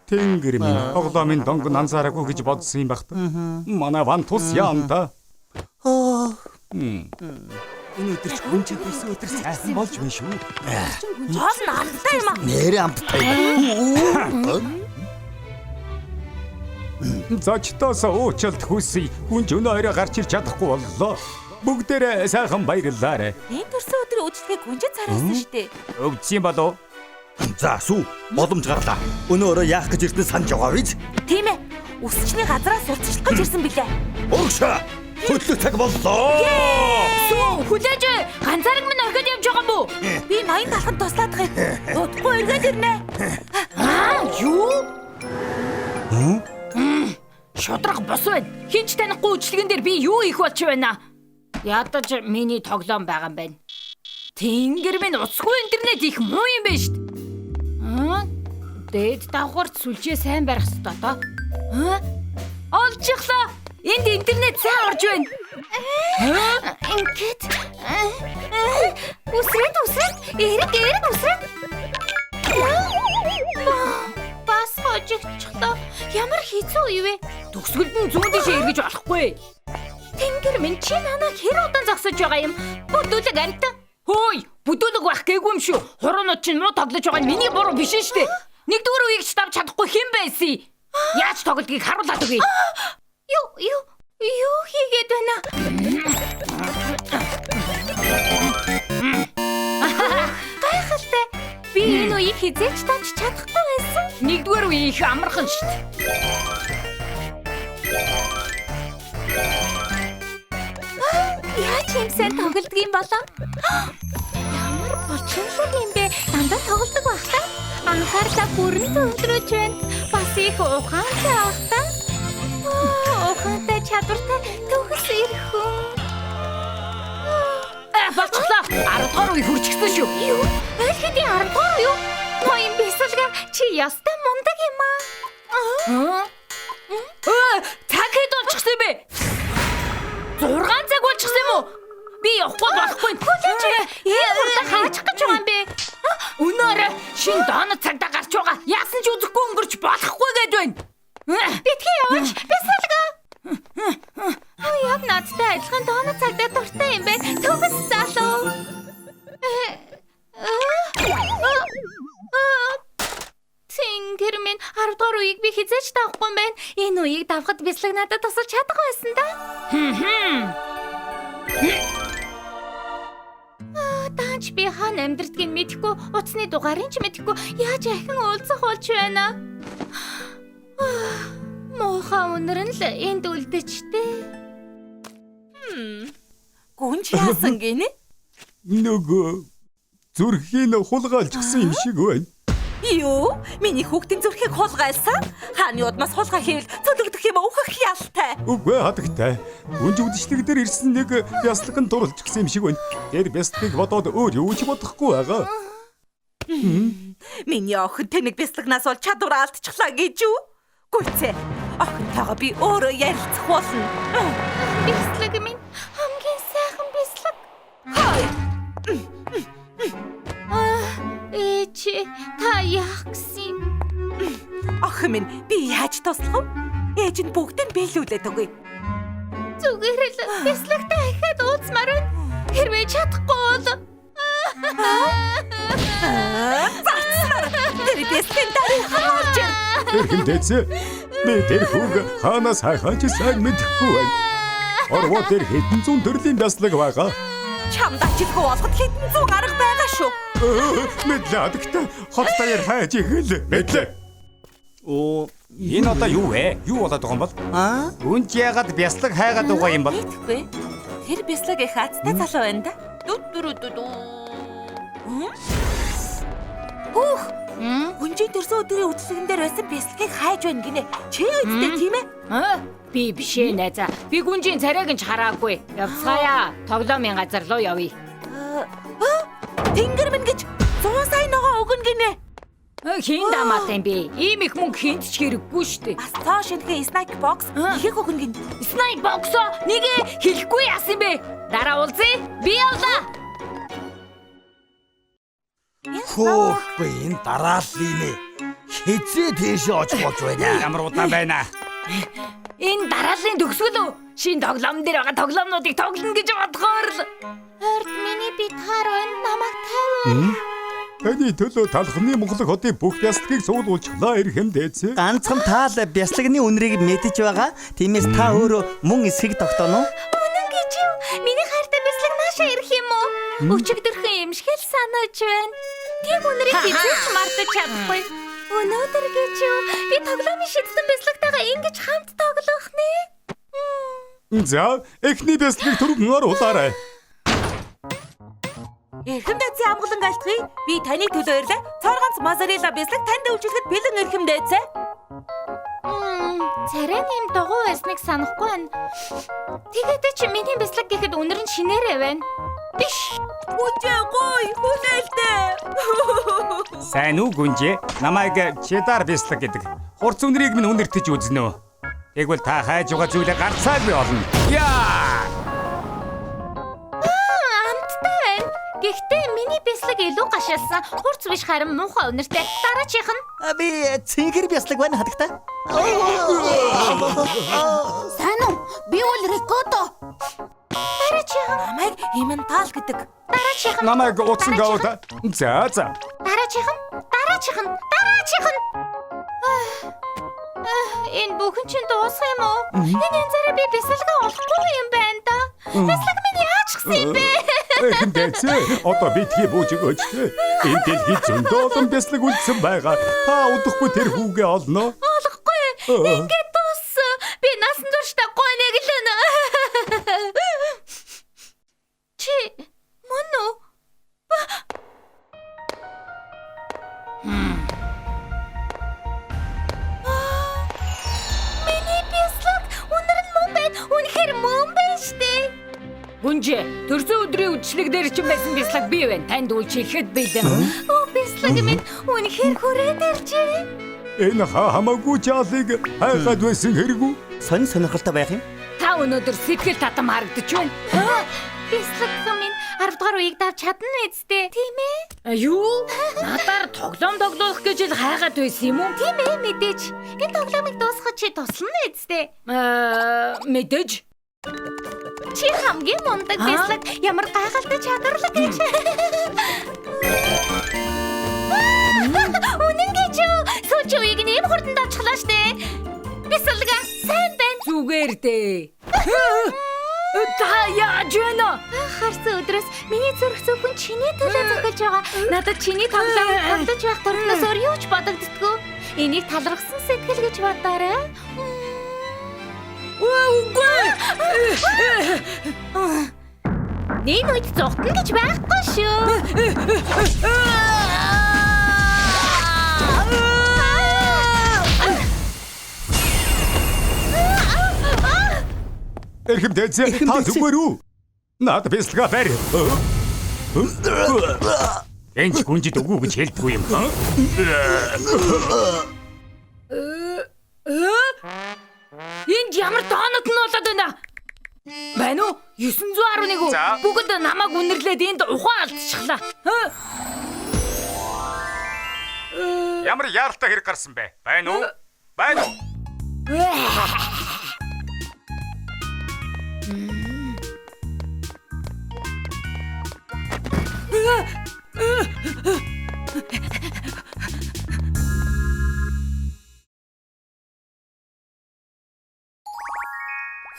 Тэнгэр минь тоглоомын донгон анзаараагүй гэж бодсон юм байх та. Манай ван тус яам та. Энэ өдөр ч гүнжид ирсэн өдөр сайхан болж байна шүү. Хоол нь амттай юм аа. Нэрээ амттай. Зочдоос уучлалт хүсье. Гүнж өнөө орой гарч ирч чадахгүй боллоо. Бүгдээрээ сайхан баярлалаа. Энэ төрсөн өдрийн үжлэгийг гүнжид цараасан шүү дээ. Өвдсөн болов? За сүү боломж гарлаа. Өнөө орой яах гэж ирсэн санаж байгаа биз? Тийм ээ. Үсчний газраас сурталчлах гэж ирсэн билээ. Урагшаа. Хөдлөх цаг боллоо. Сүү, хүлээж бай. Ганцаараг минь орхиод явж байгаа юм уу? Би ноён талханд туслаадах юм. Удахгүй эргээд ирнэ. Аа, юу? Шудраг бос байна. Хинч танихгүй үйлчлэгэн дээр би юу хийх болж байна? Ядаж миний тоглоом байгаа юм байна. Тэнгэр минь уцгүй интернет их муу юм байна шүү дээ. Аа? Дээд давхарт сүлжээ сайн барих ёстой доо. Аа? Олчихлоо. Энд интернет сайн орж байна. Ингээд үсрэд үсрэд эрэг эрэг үсрэд. Бас хожигдчихлоо. Ямар хэцүү юу вэ? Төгсгөлд нь зүүн тишээ эргэж болохгүй. Тэнгэр минь чи намайг хэр удаан зогсож байгаа юм? Бүдүүлэг амт. Хөөй, бүдүүлэг байх гээгүй юм шүү. Хуруунууд чинь муу тоглож байгаа нь миний буруу биш шүү дээ. Нэгдүгээр үеийг ч давж чадахгүй хэн байсан? Яаж тоглодгийг харуулад өгье. Юу юу юу хийгээд байна? Гайхалтай. Би энэ үеийг хизээч давж чадахгүй байсан. Нэгдүгээр үе их амархан шүү дээ. Яаж юм сайн тоглодог юм болоо? Ямар булчинлаг юм бэ? Дандаа тоглодог байх та. Анхаарлаа бүрэн төвлөрүүлж байна. Бас их ухаантай байх та. Ухаантай чадвартай төгс эрхэн. Болчихлоо. 10 дугаар үе хүрчихсэн шүү. Юу? Аль хэдийн 10 дугаар үе юу? Ноён бясалга чи ёстой мундаг юм аа. Цаг хэд болчихсон юм бэ? 6 цаг болчихсон юм уу? Би явахгүй болохгүй. Хүлээж. Ийм хурдан хаачих гэж байгаа юм бэ? Өнөөр шин донод цагдаа гарч байгаа. Яасан ч үзэхгүй өнгөрч болохгүй гэд байна. Битгий яваач. Бясалга. Яг надтай адилхан донод цагдаа дуртай юм байна. Төгс залуу. Тэнгэр минь 10 дугаар үеийг би хизээч давахгүй юм байна. Энэ үеийг давхад бяцлаг надад тусалж чадах байсан да. Даанч би хаана амьдэрдгийг мэдэхгүй, утасны дугаарыг ч мэдэхгүй яаж ахин уулзах болж байна? Муухай үнэр нь л энд үлдэжтэй. Гүнж яасан гинэ? Нөгөө зүрхийг хулгайлчихсан юм шиг байна. Юу? Миний хүүхдийн зүрхийг хулгайлсан? Хааны удмаас хулгай хийвэл цөлөгдөх юм өөхөх ялтай. Үгүй хадагтай. Гүнж үдшилэг дээр ирсэн нэг бяцлаг нь дурлчихсан юм шиг байна. Тэр бяцлагыг бодоод өөр юу ч бодохгүй байгаа. Миний охин тэнэг бяцлагнаас бол чадвараа алдчихлаа гэж юу? Гүйцээ. Охинтойгоо би өөрөө ярилцах болно. Бяцлаг минь хамгийн сайхан бяцлаг. Хой. Ээч, та яах гэсэн юм? Охин минь, би яаж туслах вэ? Ээж нь бүгдийг биелүүлээд өгье. Зүгээр л бяцлагтай ахиад уулзмаар байна. Хэрвээ чадахгүй бол зарцсаар тэр бяцлагын дараа хаалж ир. Эрхэм дээдсээ, би тэр хүүг хаанаас хайхаа ч сайн мэдэхгүй байна. Орвоо дээр хэдэн зуун төрлийн бяцлаг байгаа. Чамд ажилгүй болгоход хэдэн зуун арга байгаа шүү. Мэдлээ адагтай хот даяар хайж ихэл. Мэдлээ. Оо, энэ одоо юу вэ? Юу болоод байгаа юм бол? Аа? Үн ч яагаад бяцлаг хайгаад байгаа юм бол? Мэдэхгүй. Тэр бяцлаг их азтай залуу байна да. Дү дү дү. Хөөх. Гүнжийн төрсөн өдрийн үдшилгэн дээр байсан бяцлагийг хайж байна гинэ. Чи үсттэй тийм ээ? Аа? Би биш ээ найзаа. Би гүнжийн царайг нь ч хараагүй. Явцгаая. Тоглоомын газар руу явъя. Тэнгэр минь гэж 100 сая ногоо өгнө гинэ. Хин дамаатай юм бэ? Ийм их мөнгө хинт ч хэрэггүй шүү дээ. Бас цоо шинэхэн snack box ихэх өгнө гин. Snack box нэгэ хэлэхгүй яасан бэ? Дараа уулзъя. Би явлаа. Хөөхгүй энэ дарааллын нэ. Хизээ тийшээ очих болж байна. Ямар удаан байна. Энэ дарааллын төгсгөл үү? Шинэ тоглоом дээр байгаа тоглоомнуудыг тоглоно гэж бодохоор л. Ойрд миний би таар байна. Намайг тавиар. Таны төлөө талхны Монголын хотын бүх бяцлагыг цуглуулчихлаа эрхэм дээдсээ. Ганцхан та л бяцлагны үнэрийг мэдэж байгаа. Тиймээс та өөрөө мөн эсхийг тогтооно уу? Үнэн гэж юу? Миний хайртай бяцлаг наашаа ирэх юм уу? Өчигдөрхөн юм шиг л санаж байна. Тийм үнэрийг хизээч мартаж чадахгүй. Өнөөдөр гэж юу? Би тоглоомын шидтэн бяслагтайгаа ингэж хамт тоглох нэ. За, эхний бяслагыг түргэн оруулаарай. Эрхэм дайцын амгалан айлтгая. Би таны төлөө ирлээ. Цоор ганц мозарелла бяцлаг танд үйлчлэхэд бэлэн эрхэм дайцаа. Царай нэм дугуй байсныг санахгүй байна. Тэгээд чи миний бяцлаг гэхэд үнэр нь шинээрээ байна. Биш. Гүнжээ гой хүлээлтэй. Сайн уу Гүнжээ? Намайг Чедар бяцлаг гэдэг. Хурц үнэрийг минь үнэртэж үзнэ. Тэгвэл та хайж байгаа зүйлээ гарцаагүй олно. Яа! Амттай байна. Гэхдээ миний бяцлаг илүү гашилсан. Хурц биш харин муухай үнэртэй. Дараачих нь. Би цэнхэр бяцлаг байна хатагтай. Сайн уу? Би бол Рикото. Дараачих нь. Намайг Иментал гэдэг. Дараачих нь. Намайг утсан гауда. За за. Дараачих нь. Дараачих нь. Дараачих нь. Энэ бүхэн чинь дуусах юм уу? Энэ янзаараа би бяцлагаа олохгүй юм байна да. Бяцлаг минь яачихсан юм бэ? Эхэн дэцээ. Одоо битгий бууж өгөөч. Энэ дэлхийд зөндөө олон бяцлаг үлдсэн байгаа. Та удахгүй тэр хүүгээ олно. Олохгүй. Ингээд дууссан. Би насан туршдаа гой нэг л өнө. Чи мөн үү? Миний бяцлаг үнэр нь мөн байна. Үнэхээр мөн байна штэ. Гүнжээ, төрсөн өдрийн үдшилэг дээр чинь байсан бяцлаг би байна. Танд үйлчлэхэд бэлэн. Оо бяцлаг минь үнэхээр хүрээд иржээ. Энэ хамаагүй жаалыг хайгаад байсан хэрэгүү. Сонь сонирхолтой байх юм. Та өнөөдөр сэтгэл татам харагдаж байна. Бяцлаг минь 10 дугаар үеийг давж чадна үсттэй. Тийм ээ? Юу? Надаар тоглоом тоглох гэж л хайгаад байсан юм уу? Тийм ээ, мэдээж. Энэ тоглоомыг дуусгах чи туслана үсттэй. Мэдээж. Чи хамгийн мундаг бяцлаг, ямар гайхалтай чадварлаг гэж. Үнэн гэж юу? Сүүлийн үеийг нь ийм хурдан давчихлаа штэ. Бяцлага сайн байна. Зүгээр дээ. Та яаж байна? Харсан өдрөөс миний зүрх зөвхөн чиний төлөө зохилж байгаа. Надад чиний тоглоом тоглож байх турнаас өөр юу ч бодогддоггүй. Энийг талархсан сэтгэл гэж бодоорой. Үгүй. Энэ үед зугтана гэж байхгүй шүү. Эрхэм дайцаа, та зүгээр үү? Наад бяцлага барь. Энд ч гүнжид үгүй гэж хэлдэггүй юм. Энд ямар доонот нь болоод байна? Байна уу? 911 үү? Бүгд намайг үнэрлээд энд ухаан алдчихлаа. Ямар яаралтай хэрэг гарсан бэ? Байна уу? Байна уу?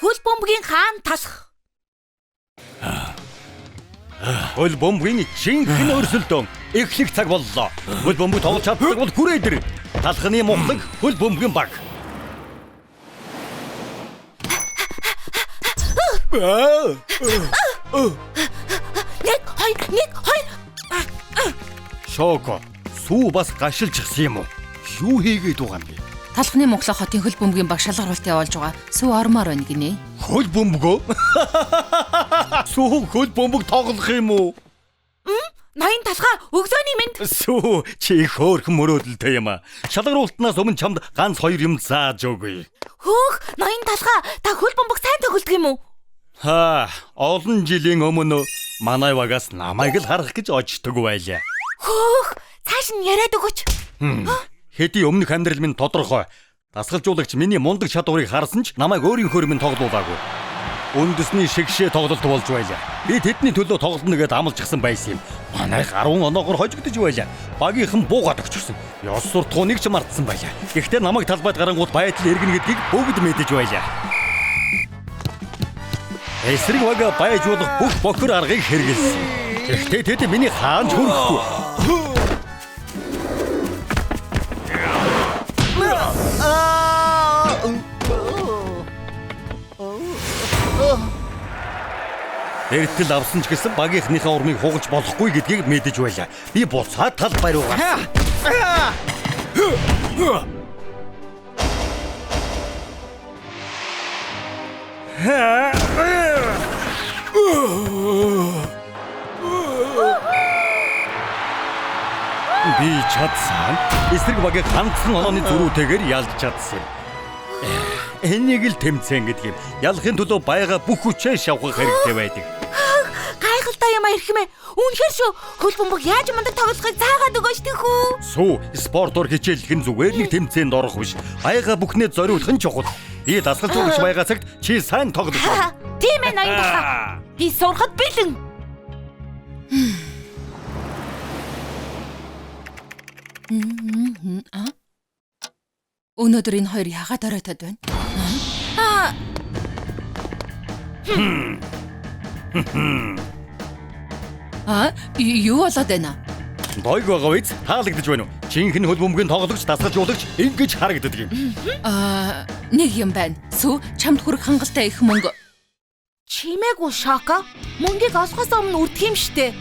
Хөл бөмбөгийн хаан талах. Хөл бөмбөгийн жинхэнэ өрсөлдөөн эхлэх цаг боллоо. Хөл бөмбөг тоглож чаддаг бол хүрээд ир. Талхны мухлаг хөл бөмбөгийн баг. Нэг, хоёр, нэг, хоёр. Шоко, сүү бас гашилчихсан юм уу? Юу хийгээд байгаа юм бэ? Талхны мухлаг хотын хөл бөмбөгийн баг шалгаруулалт явуулж байгаа. Сүү ормоор байна гинэ. Хөл бөмбөгөө? Сүү хөл бөмбөг тоглох юм уу? Ноён талхаа өглөөний мэнд. Сүү чи их хөөрхөн мөрөөдөлтэй юм аа. Шалгаруултнаас өмнө чамд ганц хоёр юм зааж өгье. Хөөх, ноён талхаа та хөл бөмбөг сайн тоглодог юм уу? Ха, олон жилийн өмнө манай багаас намайг л харах гэж очдог байлаа. Хөөх, цааш нь яриад өгөөч. Хэдий өмнөх амьдрал минь тодорхой. Дасгалжуулагч миний мундаг чадварыг харсан ч намайг өөрийнхөө минь тоглуулаагүй. Үндэсний шигшээ тоглолт болж байлаа. Би тэдний төлөө тоглоно гэдээ амлажчихсан байсан юм. Манайх 10 оноогоор хожигдож байлаа. Багийнхан буугаад өгчихсөн. Ёс суртахууныг ч мартсан байлаа. Гэхдээ намайг талбайд гарангуут байдал эргэнэ гэдгийг бүгд мэдэж байлаа. Эсрэг баг байж болох бүх бохир аргыг хэрэгэлсэн. Гэхдээ тэд миний хаанч хүрэхгүй. Эртэл авсан ч гэсэн багийнхныхаа урмыг хугалж болохгүй гэдгийг мэдэж байлаа. Би буцаад талбай руу гарсан. Би чадсан. Эсрэг багийг ганцхан онооны зөрүүтэйгээр ялж чадсан юм. Энийг л тэмцээн гэдэг юм. Ялахын төлөө байга бүх хүчээ шавхах хэрэгтэй байдаг. Гайхалтай юм аа эрхмээ. Үнэхээр шүү. Хөл бөмбөг яаж мундаг тоглохыг заагаад өгөөч тэхүү. Сүү, спортоор хичээллэх нь зүгээр нэг тэмцээнд орох биш. Байга бүхнээ зориулах нь чухал. Би дасгалжуулагч байгаа цагт чи сайн тоглож байна. Тийм ээ ноён талхаа. Би сурахад бэлэн. Өнөөдөр энэ хоёр яагаад оройтод байна? Юу болоод байна? Дойг байгаа биз? Таалагдж байна уу? Жинхэнэ хөл бөмбөгийн тоглогч, дасгалжуулагч ингэж харагддаг юм. Нэг юм байна. Сүү, чамд хүрэх хангалттай их мөнгө. Чимээгүй Шоко. Мөнгийг олохоос өмнө үрдэх юм штэ.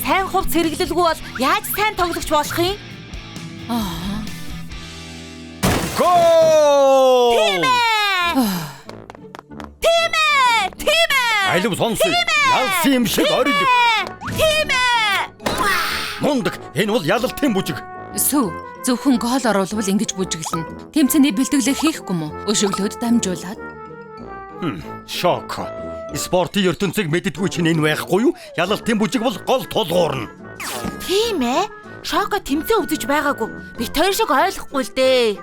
Сайн хувц хэрэглэлгүй бол яаж сайн тоглогч болох юм? Гол! Тийм ээ! Тийм ээ! Тийм ээ! Алив сонсъё. Ялсан юм шиг орил. Тийм ээ! Мундаг. Энэ бол ялалтын бүжиг. Сүү, зөвхөн гол оруулбал ингэж бүжиглэнэ. Тэмцээний бэлтгэлээ хийхгүй мө? Өшөглөөд дамжуулаад. Шоко. Спортын ертөнцийг мэддэггүй чинь энэ байхгүй юу? Ялалтын бүжиг бол гол тулгуурна. Тийм ээ. Шоко тэмцээн үзэж байгаагүй. Бит хоёр шиг ойлгохгүй л дээ.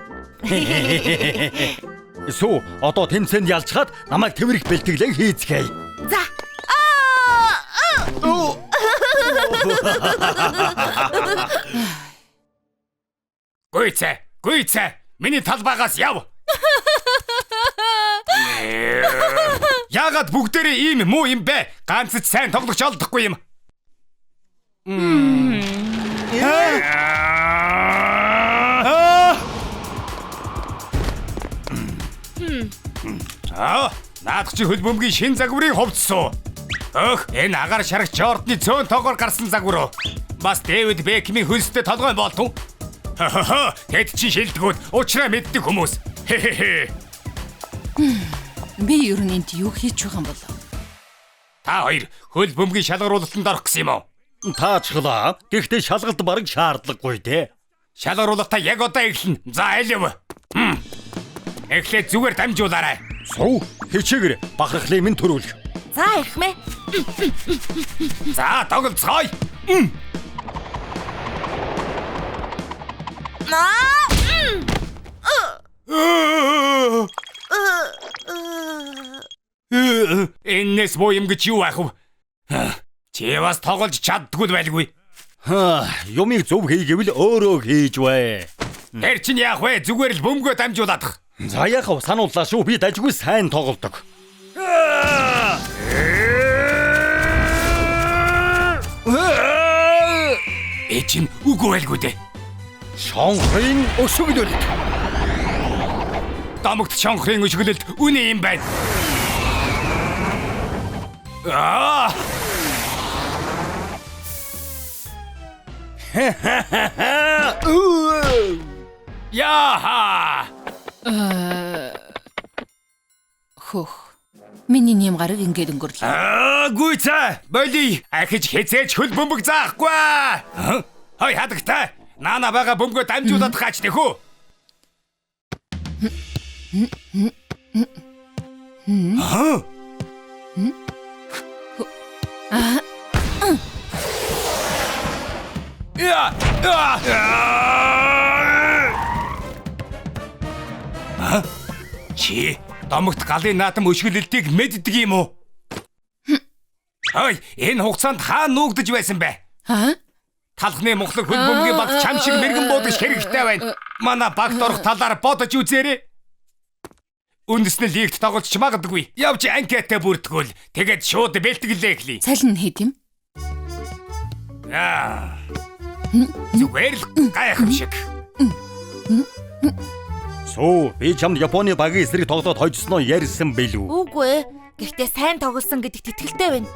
Сүү, одоо тэмцээнд ялчхаад намайг тэврэх бэлтгэлээ хийцгээе. За. Гүйцэ, гүйцэ. Миний талбайгаас яв. Яагаад бүгдээрээ ийм муу юм бэ? Ганц ч сайн тоглогч олдохгүй юм. Наадах чи хөл бөмбөгийн шин загварыг хувцсан. Өөх, энэ агаар шарах Жордны цөөн тоогоор гарсан загвар уу? Бас Дэвид Бекмийн хөлстэй толгой болтун. Хахаха, тэд чи шилдэгүүд уучраа мэддэг хүмүүс. Хе-хе-хе. Би ер нь энд юу хийж байгаа юм бол? Та хоёр хөл бөмбөгийн шалгаруулалтанд орох гэсэн юм уу? Таачглаа. Гэхдээ шалгалт бараг шаардлагагүй дээ. Шалгаруулалтаа яг одоо эхэлнэ. За алив. Эхлээд зүгээр дамжуулаарай. Сүү, хичээгэр бахархлын минь төрүүлэх. За эрхмээ. За тоглолцгоё. Энэс боо юм гэж юу ах вэ? Чи бас тоглож чаддгүй байлгүй. Юмыг зөв хийгээвэл өөрөө хийж бай. Тэр чинь яах вэ? Зүгээр л бөмбөгөө дамжуулаадах. За яах вэ? Санууллаа шүү. Би дажгүй сайн тоглодог. Э чинь үгүй байлгүй дээ. Шонхрын өшөглөлт. Домогт шонхрын өшөглөлт үнэ юм байна. Яха! Хөөх. Миний нэм гараг ингээд өнгөрлөө. Гүйцээ! Боли! Ахиж хизээч хөл бөмбөг заахгүй! Хой хадагтай! Наана байгаа бөмбөгөө дамжуулаад гаач тэхүү! Чи домогт галын наадам өшгөлөлтийг мэддэг юм уу? Ой, энэ хугацаанд хаа нуугдаж байсан бэ? Талхны мухлаг хөл бөмбөгийн баг чам шиг мэрэгэн буудаж хэрэгтэй байна. Манай багт орох талаар бодож үзээрэй. Үндэсний лигт тоглож ч магадгүй. Явж анкетаа бүртгэвэл тэгээд шууд бэлтгэлээ эхлэе. Цалин хэд юм? Зүгээр л гайхамшиг. Сүү, би чамд Японы багийн эсрэг тоглоод хожсноо ярьсан билүү? Үгүй ээ. Гэхдээ сайн тоглосон гэдэгт итгэлтэй байна.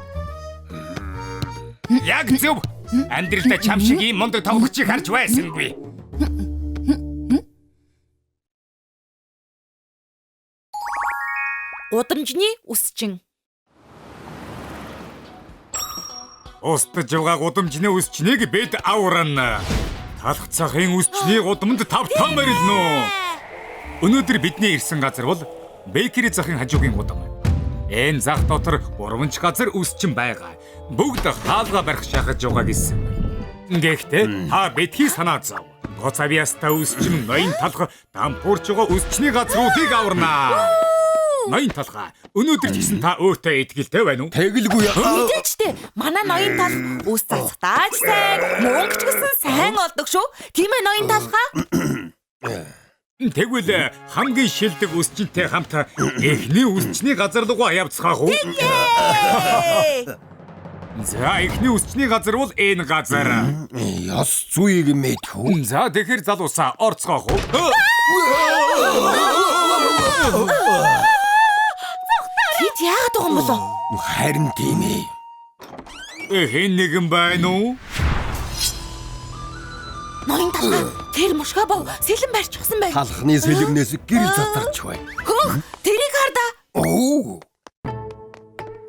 Яг зөв. Амьдралдаа чам шиг ийм мундаг тоглогчийг харж байсангүй. Гудамжны үсчин. Устж байгаа гудамжны үсчнийг бид аварна. Талх цахын үсчний гудамд тавтаа морилно. Өнөөдөр бидний ирсэн газар бол Бейкери захын хажуугийн гудам. Энэ зах дотор гурван ч газар үсчин байгаа. Бүгд хаалга барих шахаж байгаа гэсэн. Гэхдээ та битгий санаа зов. Гоцавьяста үсчин ноён талх дампуурч байгаа үсчний газруудыг аварна. Ноён талха, өнөөдөр ч гэсэн та өөртөө итгэлтэй байна уу? Тэгэлгүй. Мэдээч тээ. Манай ноён талх үс засахтаа ч сайн, мөнгө ч гэсэн сайн олдог шүү. Тийм ээ ноён талха? Тэгвэл хамгийн шилдэг үсчинтэй хамт эхний үсчний газар руугаа явцгаах уу? За, эхний үсчний газар бол энэ газар. Ёс зүйг мэдэх үү? За, тэгэхээр залуусаа орцгоох уу? Тэд яагаад байгаа юм болов? Харин тийм ээ. Хэн нэгэн байна уу? Ноён талха, тэр мушгаа бов сэлэн барьчихсан байна. Талхны сэлэмнээс гэрэл задарч байна. Хөөх, тэрийг хардаа. Оо.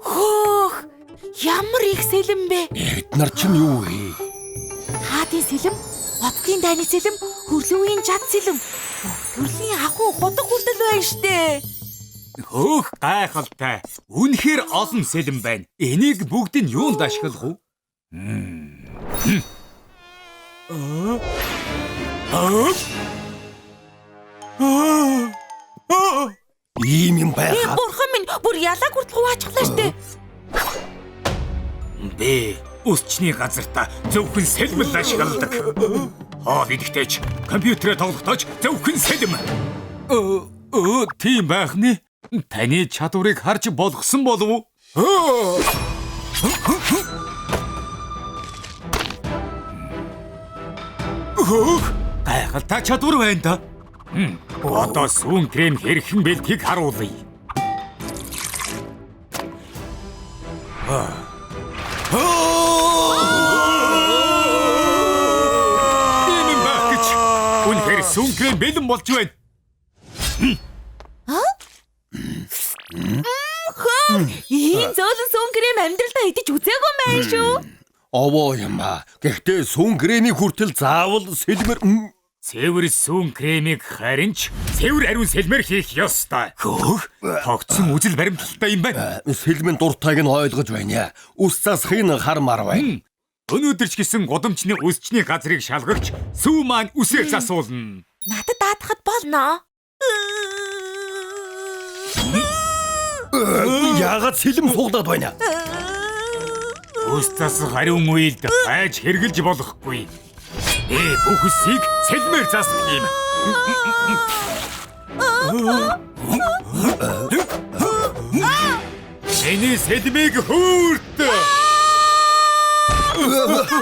Хөөх, ямар их сэлэм бэ? Эд нар чинь юу вэ? Хаадын сэлэм, оддын дайны сэлэм, хөрлийн үеийн жад сэлэм. Төрлийн ахуй худаг хүртэл байна штэ. Хөөх, гайхалтай. Үнэхээр олон сэлэм байна. Энийг бүгд нь юунд ашиглах вэ? Ийм юм байхаа. Бурхан минь бүр ялаг хүртэл хуваачихлаа штэ. Би үсчний газартаа зөвхөн сэлмэл ашигладаг. Хоол идэхдээ ч, компьютерээ тоглохдоо ч зөвхөн сэлэм. Тийм байх нэ. Таны чадварыг харж болгосон болов уу? Хөөх, гайхалтай чадвар байна да. Одоо сүүн крем хэрхэн бэлтгийг харуулъя. Тийм байх гэж. Үнэхээр сүүн крем бэлэн болж байна. Ийм зөөлөн сүүн крем амьдралдаа идэж үзээгүй юм байна шүү. Овоо юм аа. Гэхдээ сүүн кремийг хүртэл заавал сэлмэр. Цэвэр сүүн кремийг харин ч цэвэр ариун сэлмэр хийх ёстой. Хөөх, тогтсон үзэл баримталтай юм байна. Сэлмэн дуртайг нь ойлгож байна. Үс засахыг нь хармаар байна. Өнөөдөр ч гэсэн гудамжны үсчний газрыг шалгагч сүү маань үсээ засуулна. Надад даатахад болно. Яагаад сэлэм суулдаад байна? Үс засах ариун үйл айж хэрглэж болохгүй. Бүх үсийг сэлмээр засдаг юм. Миний сэлмийг хөөрт.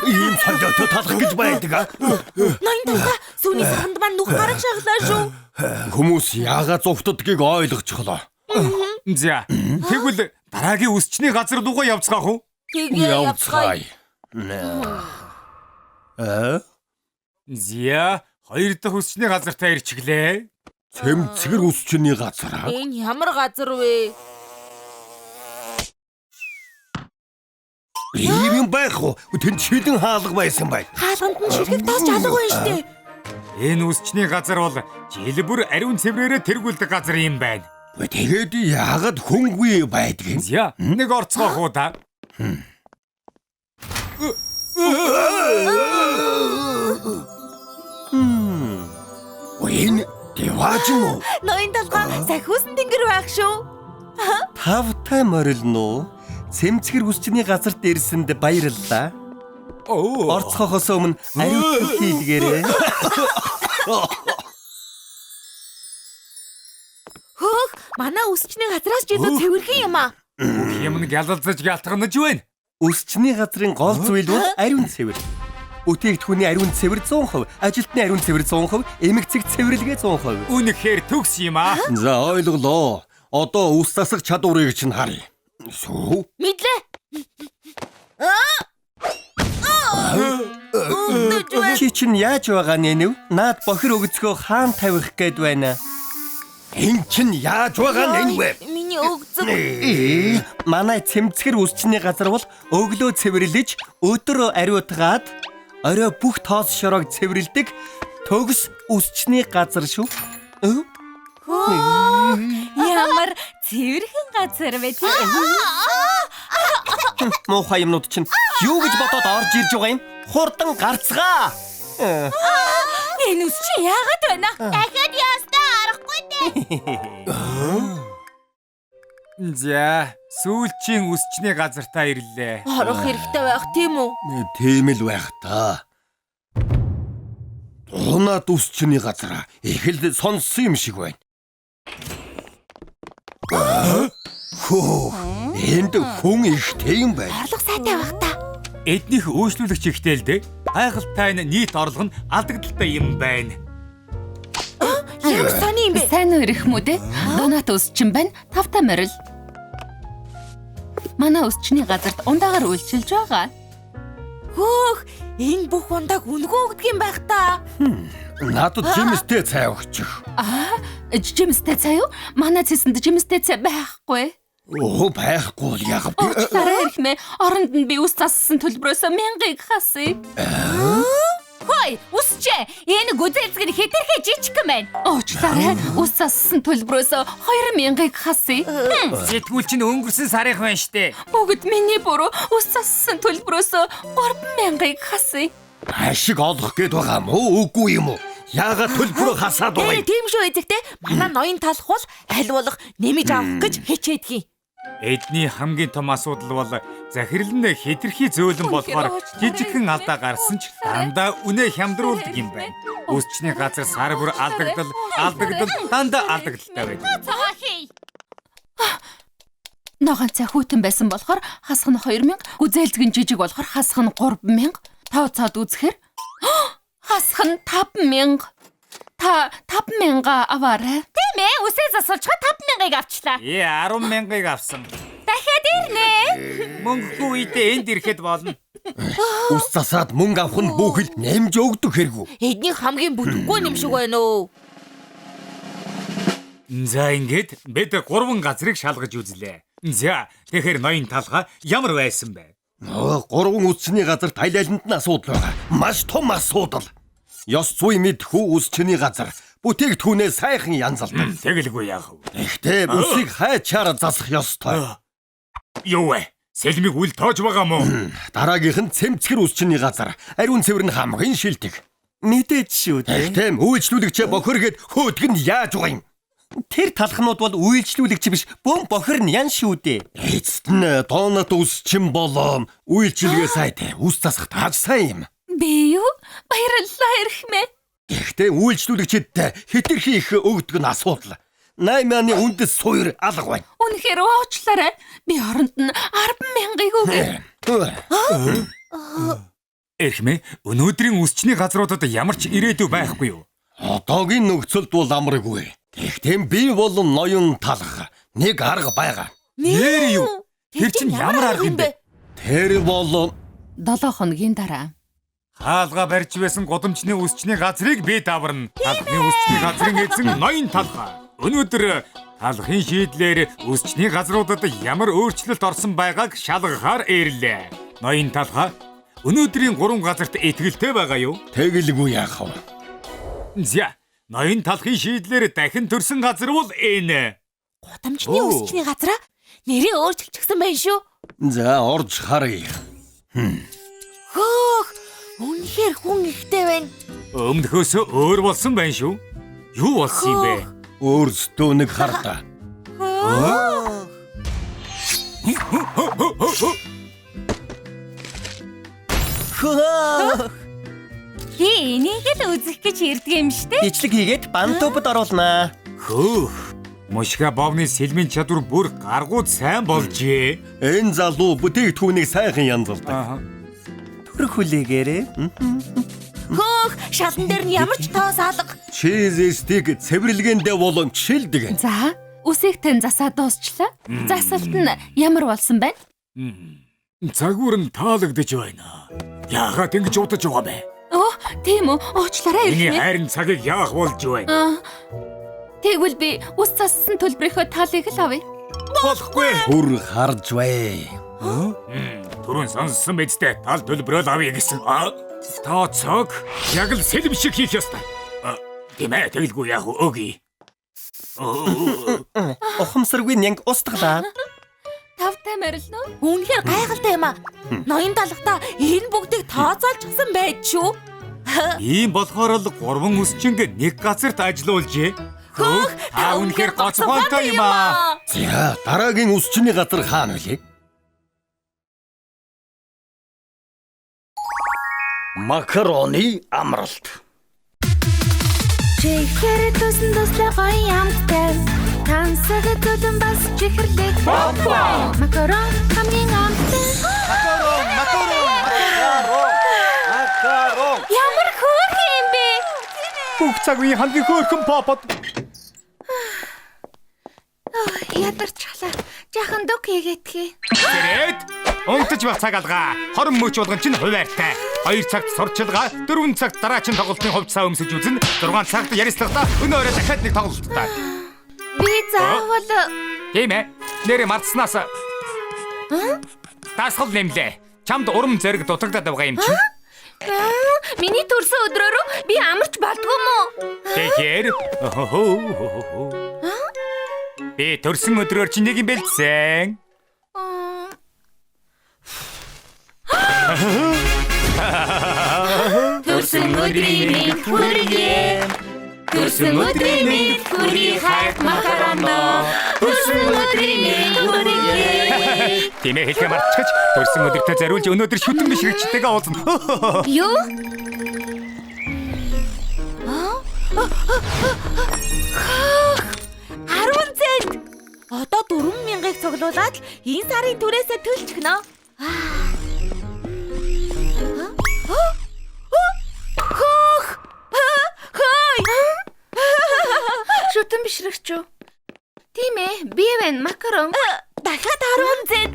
Ийм солиотой талах гэж байдаг аа. Ноён талха, сүүний саранд маань нүх гарах шахлаа шүү. Хүмүүс яагаад зүвтдгийг ойлгочихлоо. За, тэгвэл дараагийн үсчний газар руугаа явцгаах уу? Тэгээ явцгаая. За, хоёр дахь үсчний газартаа ирчихлээ. Цэмцгэр үсчний газар. Энэ ямар газар вэ? Ийм юм байх уу? Тэнд шилэн хаалга байсан байна. Хаалганд нь ширхэг тас алга байна штэ. Энэ үсчний газар бол жил бүр ариун цэврээрээ тэргүүлдэг газар юм байна. Тэгээд яагаад хүнгүй байдаг юм? За, нэг орцгоох уу да? Энэ деваж юм уу? Ноён талгаа сахиусан тэнгэр байх шүү. Тавтай морилно уу? Цэмцгэр үсчний газарт ирсэнд баярлалаа. Орцгохоос өмнө ариутгал хийлгээрэй. Хөөх, манай үсчний газраас ч илүү цэвэрхэн юм аа. Бүх юм нь гялалзаж гялтганаж байна. Үсчний газрын гол зүйл бол ариун цэвэр. Бүтээгдэхүүний ариун цэвэр 100%, ажилтны ариун цэвэр 100%, эмэг цэг цэвэрлэгээ 100%. Үнэхээр төгс юм аа. За ойлголоо. Одоо үс засах чадварыг чинь харъя. Сүү. Мэдлээ. Чи чинь яаж байгаа нэнэв? Наад бохир өгцгөө хаан тавих гээд байна. Эн чинь яаж байгаа нэн вэ? Миний өгцөг. Манай цэмцгэр үсчний газар бол өглөө цэвэрлэж, өдөр ариутгаад, орой бүх тоос шороог цэвэрлэдэг төгс үсчний газар шүү. Ямар цэвэрхэн газар вэ тийм? Муухай юмнууд чинь юу гэж бодоод орж ирж байгаа юм? Хурдан гарцгаа. Энэ үс чи яагаад байна? Дахиад ястаа аргагүй дээ. За, сүүлчийн үсчний газартаа ирлээ. Орох хэрэгтэй байх тийм үү? Тийм л байх та. Дунаад үсчний газар их л сонссон юм шиг байна. Хөө, энд хүн ихтэй юм байна. Орлого сайтай байх та. Эднийх өөрчлөлөгч ихтэй л дээ. Гайхалтай нь нийт орлого нь алдагдaltaй юм байна. Ямар сони юм бэ? Сайн уу ирэх мүдэ? Донат өсчин байна. Тавтай морил. Манай өсчний газарт ундаагаар үйлчилж байгаа. Хөөх, энэ бүх ундааг үнэгүй өгдөг юм байх та. Надад жимстэй цай өгчих. Аа, жимстэй цай юу? Манай цэсэнд жимстэй цай байхгүй. Оо, байхгүй бол яг би. Уучлаарай эрхмээ. Оронд нь би ус зассан төлбөрөөс 1000-ыг хасъя. Хой, үсчээ. Энэ гүзээлзэг нь хэтэрхий жижигхэн байна. Уучлаарай. Ус зассан төлбөрөөс 2000-ыг хасъя. Сэтгүүл чинь өнгөрсөн сарынх байна штэ. Бүгд миний буруу. Ус зассан төлбөрөөс 3000-ыг хасъя. Ашиг олох гээд байгаа юм уу? Үгүй юм уу? Яагаад төлбөрөө хасаад байгаа юм? Тийм шүү эзэгтэй. Манай ноён талах бол аль болох нэмж авах гэж хичээдэг юм. Эдний хамгийн том асуудал бол захирал нь хэтэрхий зөөлөн болохоор жижигхэн алдаа гарсан ч дандаа үнэ хямдруулдаг юм байна. Үсчний газар сар бүр алдагдал, алдагдал, дандаа алдагдaltaй байдаг. Ногоон цай хүйтэн байсан болохоор хасах нь 2000, гүзээлзгэн жижиг болохоор хасах нь 3000, тооцоод үзэхээр хасах нь 5000. Та 5000-а аваарай. Тийм ээ, үсээ засуулчихад 5000-ыг авчлаа. Ээ, 10000-ыг авсан. Дахиад ирнэ. Мөнгөгүй үедээ энд ирэхэд болно. Үс засаад мөнгө авах нь бүхэл нэмж өгдөг хэрэгүү. Эдний хамгийн бүтэхгүй юм шиг байна өө. За, ингээд бид 3 газрыг шалгаж үзлээ. За, тэгэхээр ноён талхаа ямар байсан бэ? 3 үсчний газарт аль алинд нь асуудал байгаа. Маш том асуудал. Ёс зүй мэдхүү үсчний газар бүтээгдэхүүнээ сайхан янзалдаг. Тэгэлгүй яах вэ? Гэхдээ үсийг хайчаар засах ёстой. Юу вэ? Сэлмийг үл тоож байгаа мó? Дараагийнх нь цэмцгэр үсчний газар. Ариун цэвэр нь хамгийн шилдэг. Мэдээж шүү дээ. Гэхдээ үйлчлүүлэгчээ бохир гээд хөөдөг нь яаж байгаа юм? Тэр талхнууд бол үйлчлүүлэгч биш, бөөн бохир нь ян шүү дээ. Эцэст нь донат үсчин болоо үйлчилгээ сайтай, үс засах тааж сайн юм. Би юу? Баярлалаа эрхмээ. Гэхдээ үйлчлүүлэгчид хэтэрхий их өгдөг нь асуудал. 8-ны үндэс суур алга байна. Үнэхээр уучлаарай. Би оронд нь 10,000-ыг өгье. Эрхмээ, өнөөдрийн үсчний газруудад ямар ч ирээдүй байхгүй юу? Одоогийн нөхцөлд бол амаргүй. Гэхдээ би болон ноён талах нэг арга байгаа. Нэр юу? Тэр чинь ямар арга юм бэ? Тэр бол 7 хоногийн дараа. Хаалга барьж байсан гудамжны үсчний газрыг би даварна. Талхны үсчний газрын эзэн ноён талхаа. Өнөөдөр талхын шийдлээр үсчний газруудад ямар өөрчлөлт орсон байгааг шалгахаар ирлээ. Ноён талхаа, өнөөдрийн 3 газарт итгэлтэй байгаа юу? Тэгэлгүй яах вэ? За, ноён талхын шийдлээр дахин төрсөн газар бол энэ. Гудамжны үсчний газараа нэрээ өөрчилчихсэн байх шүү. За, орж харъя. Хөөх, үнэхээр хүн ихтэй байна. Өмнөхөөс өөр болсон байна шүү. Юу болсон юм бэ? Өөрсдөө нэг хардаа. Хөөх. Би энийг л үзэх гэж ирдэг юм штэ. Бичлэг хийгээд бантубд оруулнаа. Хөөх. Мушга бовны сэлмийн чадвар бүр гаргууд сайн болжээ. Энэ залуу бүтээгдэхүүнийг сайхан янзалдаг. Түр хүлээгээрэй. Хөөх, шалан дээр нь ямар ч тоос алга. Чиз стик цэвэрлэгээндээ болон чилдэг. За, үсийг тань засаа дуусчлаа. Засалт нь ямар болсон байна? Загвар нь таалагдж байна. Яагаад ингэж удаж байгаа бэ? Оо, тийм үү? Уучлаарай Миний ирнэ. хайрын цагийг яах болж байна? Тэгвэл би ус зассан төлбөрийнхөө талыг л авъя. Болохгүй. Түр харж бай. Түрүүн сонссон биз дээ. Тал төлбөрөө л авъя гэсэн. Тооцоог яг л сэлэм шиг хийх ёстой. Тийм ээ, тэгэлгүй яах вэ? Өгье. Ухамсаргүй нянг устгалаа. Тавтай морилно. Үнэхээр гайхалтай юм аа. Ноён талхтаа энэ бүгдийг тооцоолчихсан байж шүү. Ийм болохоор л гурван үсчинг нэг газарт ажиллуулжээ. Хөөх, та үнэхээр гоц ухаантай юм аа. За, дараагийн үсчний газар хаана вэ? Макароны амралт. Чихэр тусан туслаа гоё амттай. Тансаг төлөн бас чихэрлэг. Макарон хамгийн амттай. Макарон, макарон, макарон. Макарон. Ямар хөөрхөн юм бэ? Бүх цаг үеийн хамгийн хөөрхөн попод. Ядарчлаа. Жахан дөг хийгээдхий. Тэрэд унтаж байх цаг алгаа. Хорон мөч болгон чинь хуваартай. 2 цагт сурчилгаа, 4 цагт дараачин тоглолтын хувьцаа өмсөж үзэн, 6 цагт ярилцлагатай, өнөө орой дахиад нэг тоглолттой. Би заавал Тийм ээ. Нэрээ мартснаас. Дасгал нэмлээ. Чамд урам зориг дутагдаад байгаа юм чинь. Миний төрсөн өдрөөрөө би амарч болдгоо мó? Тэгэхээр би төрсөн өдрөөр чи нэг юм бэлдсэн. Төрсөн өдрийн мэнд хүргэе. Төрсөн өдрийн мэнд хүргэе хайрт макарондоо. Төрсөн өдрийн мэнд хүргэе. Тийм ээ, хэлхээ мартчихаж төрсөн өдөртөө зориулж өнөөдөр шүтэн бишрэгчтэйгээ уулзна. Юу? Хөх! 10 цент. Одоо 4000-ыг цуглуулад л энэ сарын түрээсээ төлчихнө. Хөөх! Хөөй! Шүтэн бишрэгч үү? Тийм ээ, би байна макарон. Дахиад 10 цент.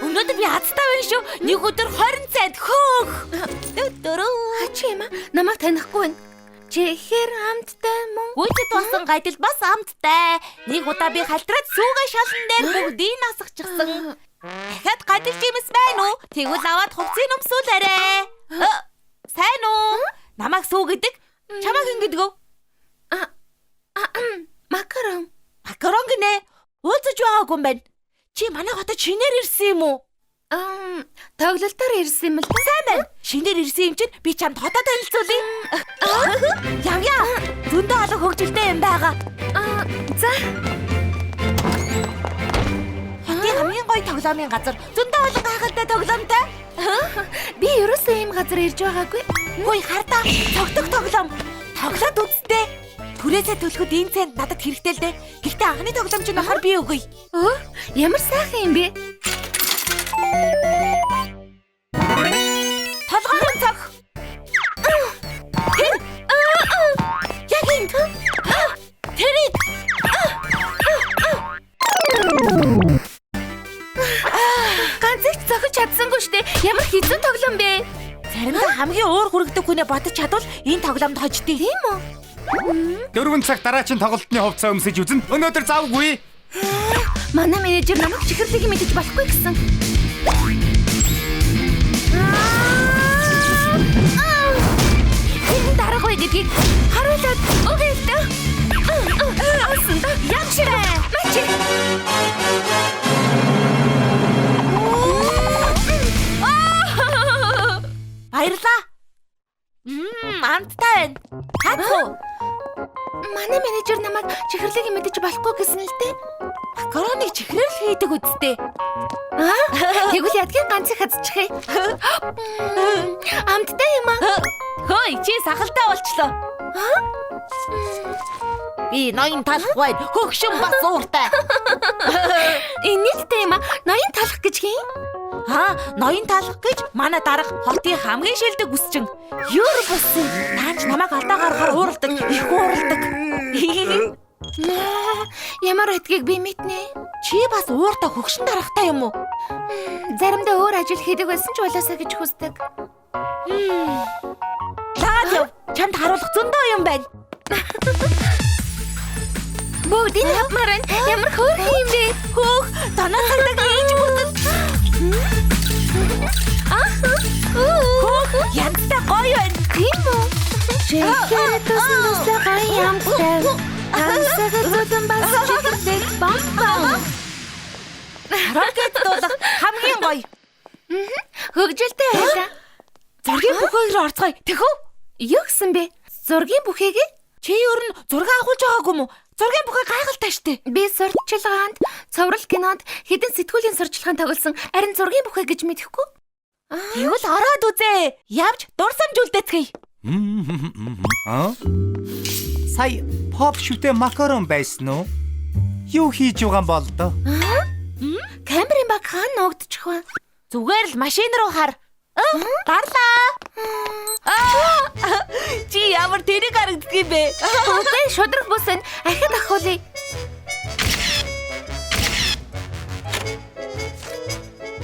Өнөөдөр би азтай байна шүү. Нэг өдөр 20 цент. Хөөх! Дөрөв. Хачи юм аа, намайг танихгүй байна. Чихэр амттай мөн. Гүйцэд болсон гайдал бас амттай. Нэг удаа би халтраад сүүгээ шалан дээр бүгдийг насахчихсан. Дахиад гадил жимс байна уу? Тэгвэл аваад хувцсыг өмсүүлээрэй. Сайн уу? Намайг сүү гэдэг. Чамайг хэн гэдэг вэ? Макарон. Макарон гинэ. Уулзаж байгаагүй юм байна. Чи манай хотод шинээр ирсэн юм уу? Тоглолтоор ирсэн юм л да. Сайн байна. Шинээр ирсэн юм чинь би чамд хотоо танилцуулъя. Явъя. Зөндөө олон хөгжилтэй юм байгаа. За. Хотын хамгийн гоё тоглоомын газар. Зөндөө олон гайхалтай тоглоомтой. Би ерөөсөө ийм газар ирж байгаагүй. Хөөе хардаа. Цогтөх тоглоом. Тоглоод үзтээ. Түрээсээ төлөхөд энэ цент надад хэрэгтэй л дээ. Гэхдээ анхны тоглоом чинь болохоор би өгье. Өө, ямар сайхан юм бэ? Толгойн цог. Тэр. Яг энд. Тэрийг. Ганцыг ч зохиж чадсангүй штэ. Ямар хэцүү тоглоом бэ? Заримдаа хамгийн уур хүрэгдэг хүнээ бодож чадвал энэ тоглоомд хождгийг. Тийм үү? 4 цаг дараачин тоглолтны хувцас өмсөж үзэн. Өнөөдөр завгүй. Манай менежер намайг чихэрлэг мэдэж болохгүй гэсэн. Тэр дараагүй гэдгийг харуулад өгье л дөө. Асан да. Яг ширээ. Мачи. Баярлаа. Амттай байна. Хатуу. Манай менежер намайг чихэрлэг мэдэж болохгүй гэсэн л дээ. Макароныг чихрээр л хийдэг үсттэй. Тэгвэл ядгийн ганцыг хазчихъя. Амттай юм аа. Хөөе, чи сахалтай болчлоо. Би ноён талах байна. Хөгшин бас ууртай. Энэ нийттэй юм аа. Ноён талах гэж хин? Аа, ноён таалах гэж манай дарга хотын хамгийн шилдэг үсчин. Юр бусын таанч намайг алдаа гаргахаар ууралдаг, их ууралдаг. Ямар өдгийг би мэднэ. Чи бас ууртай хөгшин даргатай юм уу? Заримдаа өөр ажил хийдэг байсан ч болоосаа гэж хүсдэг. Лаад яв. Чамд харуулах зөндөө юм байна. Бүгдийг авмаар байна. Ямар хөөрхөн юм бэ? Хөөх, танаа цагтаг ээж бүрдэн. Аа. Хөөх, янзтай гоё байна. Тийм үү? Шэхэр тусан туслаа гоё амттай. Тансаг зүдэн бас чихэрлэг бам бам. Рокет дуулах хамгийн гоё. Хөгжилтэй байлаа. Зургийн бүхээ рүү орцгоё. Тэхүү? Юу гэсэн бэ? Зургийн бүхээгээ? Чи ер нь зураг авахулж байгаагүй юм уу? Зургийн бүхээ гайхалтай штэ. Би сурчилгаанд, цоврал кинонд хэдэн сэтгүүлийн сурчилгаанд тоглосон. Харин зургийн бүхээ гэж мэдэхгүй. Тэгвэл ороод үзээ. Явж дурсамж үлдээцгээе. Аа? Сая поп шүтээ макарон байсан уу? Юу хийж байгаа юм бол доо? Камерын баг хаана нуугдчих вэ? Зүгээр л машин руу хар. Гарлаа. Чи ямар тэрэг харагддаг юм бэ? Үгүй шудраг бус энэ ахид ахуулъя.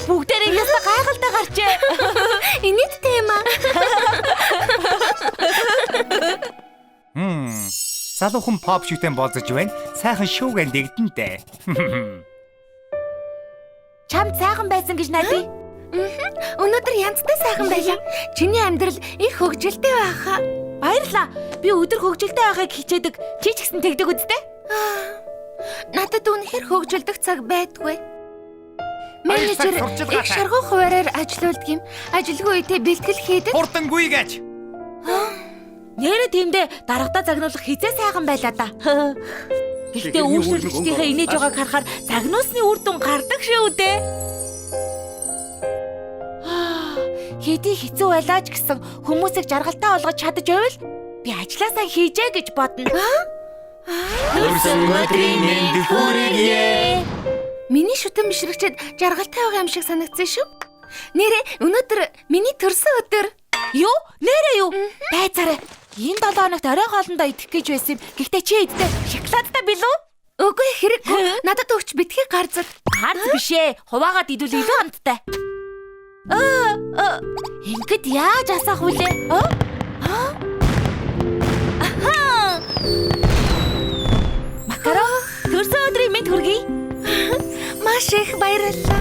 Бүгдээрээ яста гайхалтай гарчээ. Инээдтэй юм аа. Залуухан поп шүтэн болзож байна. Сайхан шүүгэн дэгдэн дээ. Чамд сайхан байсан гэж найдаа. Өнөөдөр янзтай сайхан байлаа. Чиний амьдрал их хөгжилтэй байхаа. Баярлалаа. Би өдөр хөгжилтэй байхыг хичээдэг. Чи ч гэсэн тэгдэг үсттэй. Надад үнэхээр хөгжилдөх цаг байдгүй. Менежер их шаргуу хуваараар ажилуулдаг юм. Ажилгүй үедээ бэлтгэл хийдэг. Хурдангүй гэж. Нэрэ тиймдээ даргадаа загнуулах хизээ сайхан байлаа да. Гэхдээ үйлчлэгчдийнхээ инээж байгааг харахаар загнуулсны үр дүн гардаг шүү дээ. Хэдий хэцүү байлаа ч гэсэн хүмүүсийг жаргалтай болгож чадаж байвал би ажлаасаа хийжээ гэж бодно. Төрсөн өдрийн мэнд хүргэе. Миний шүтэн бишрэгчэд жаргалтай байгаа юм шиг санагдсан шүү. Нэрэ өнөөдөр миний төрсөн өдөр. Юу? Нэрэ юу? Байцаарай. Энэ 7 хоногт орой хоолндоо идэх гэж байсан юм. Гэхдээ чи иддэ шоколадтай билүү? Үгүй хэрэггүй. Надад өгч битгий гарзал. Гарз биш ээ. Хуваагаад идвэл илүү амттай. Ингээд яаж асаах вүлээ? Аха! Макарон төрсөн өдрийн мэнд хүргэе. Маш их баярлалаа.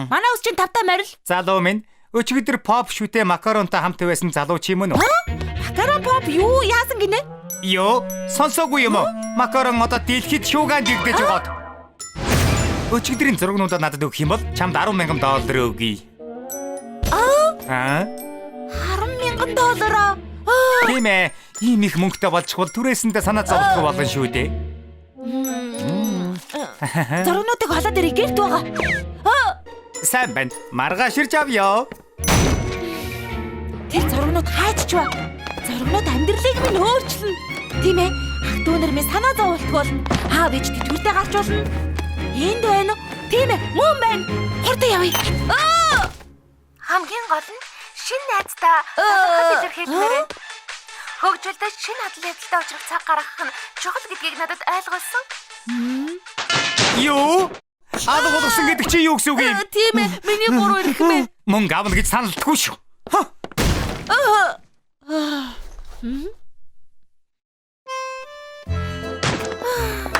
Манай ус чинь тавтай морил. Залуу минь, өчигдөр поп шүтээ макаронтай хамт байсан залуу чи юм уу? Макарон поп юу яасан гинэ? Йоо, сонсоогүй юм уу? Макарон одоо дэлхийд шуугаан дэгдэж байгаад. Өчигдрийн зургнуудаа надад өгөх юм бол чамд $10,000 өгье. Аа? $10,000 аа? Тийм ээ. Ийм их мөнгөтэй болчихвол түрээсэндээ санаа зовлохгүй болно шүү дээ. Зургнуудыг холоод ирэх гэрт байгаа. Сайн байна. Маргааш ирж авъя. Тэр зургнууд хайччваа. Зургнууд амьдралыг минь өөрчилнө. Тийм ээ. Ах дүүнер минь санаа зовлтгүй болно. Аав ээж тэтгэвртэй гарч болно. Энд байна уу? Тийм ээ. Мөн байна. Хурдан явъя. Хамгийн гол нь шинэ найзтай талархал илэрхийлмээр байна. Хөгжилдөө шинэ адал явдалтай учрах цаг гаргах нь чухал гэдгийг надад ойлгуулсан. Юу? Алга болгосон гэдэг чи юу гэсэн үг юм? Тийм ээ. Миний буруу ирэх юм ээ. Мөнгө авна гэж саналдаггүй шүү.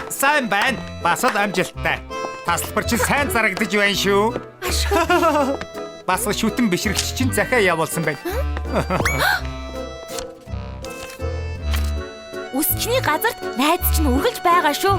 Сайн байна. Бас л амжилттай. Тасалбар чинь сайн зарагдаж байна шүү. Бас шүтэн бишрэгч чинь захиа явуулсан байна. Үсчний газарт найз чинь үргэлж байгаа шүү.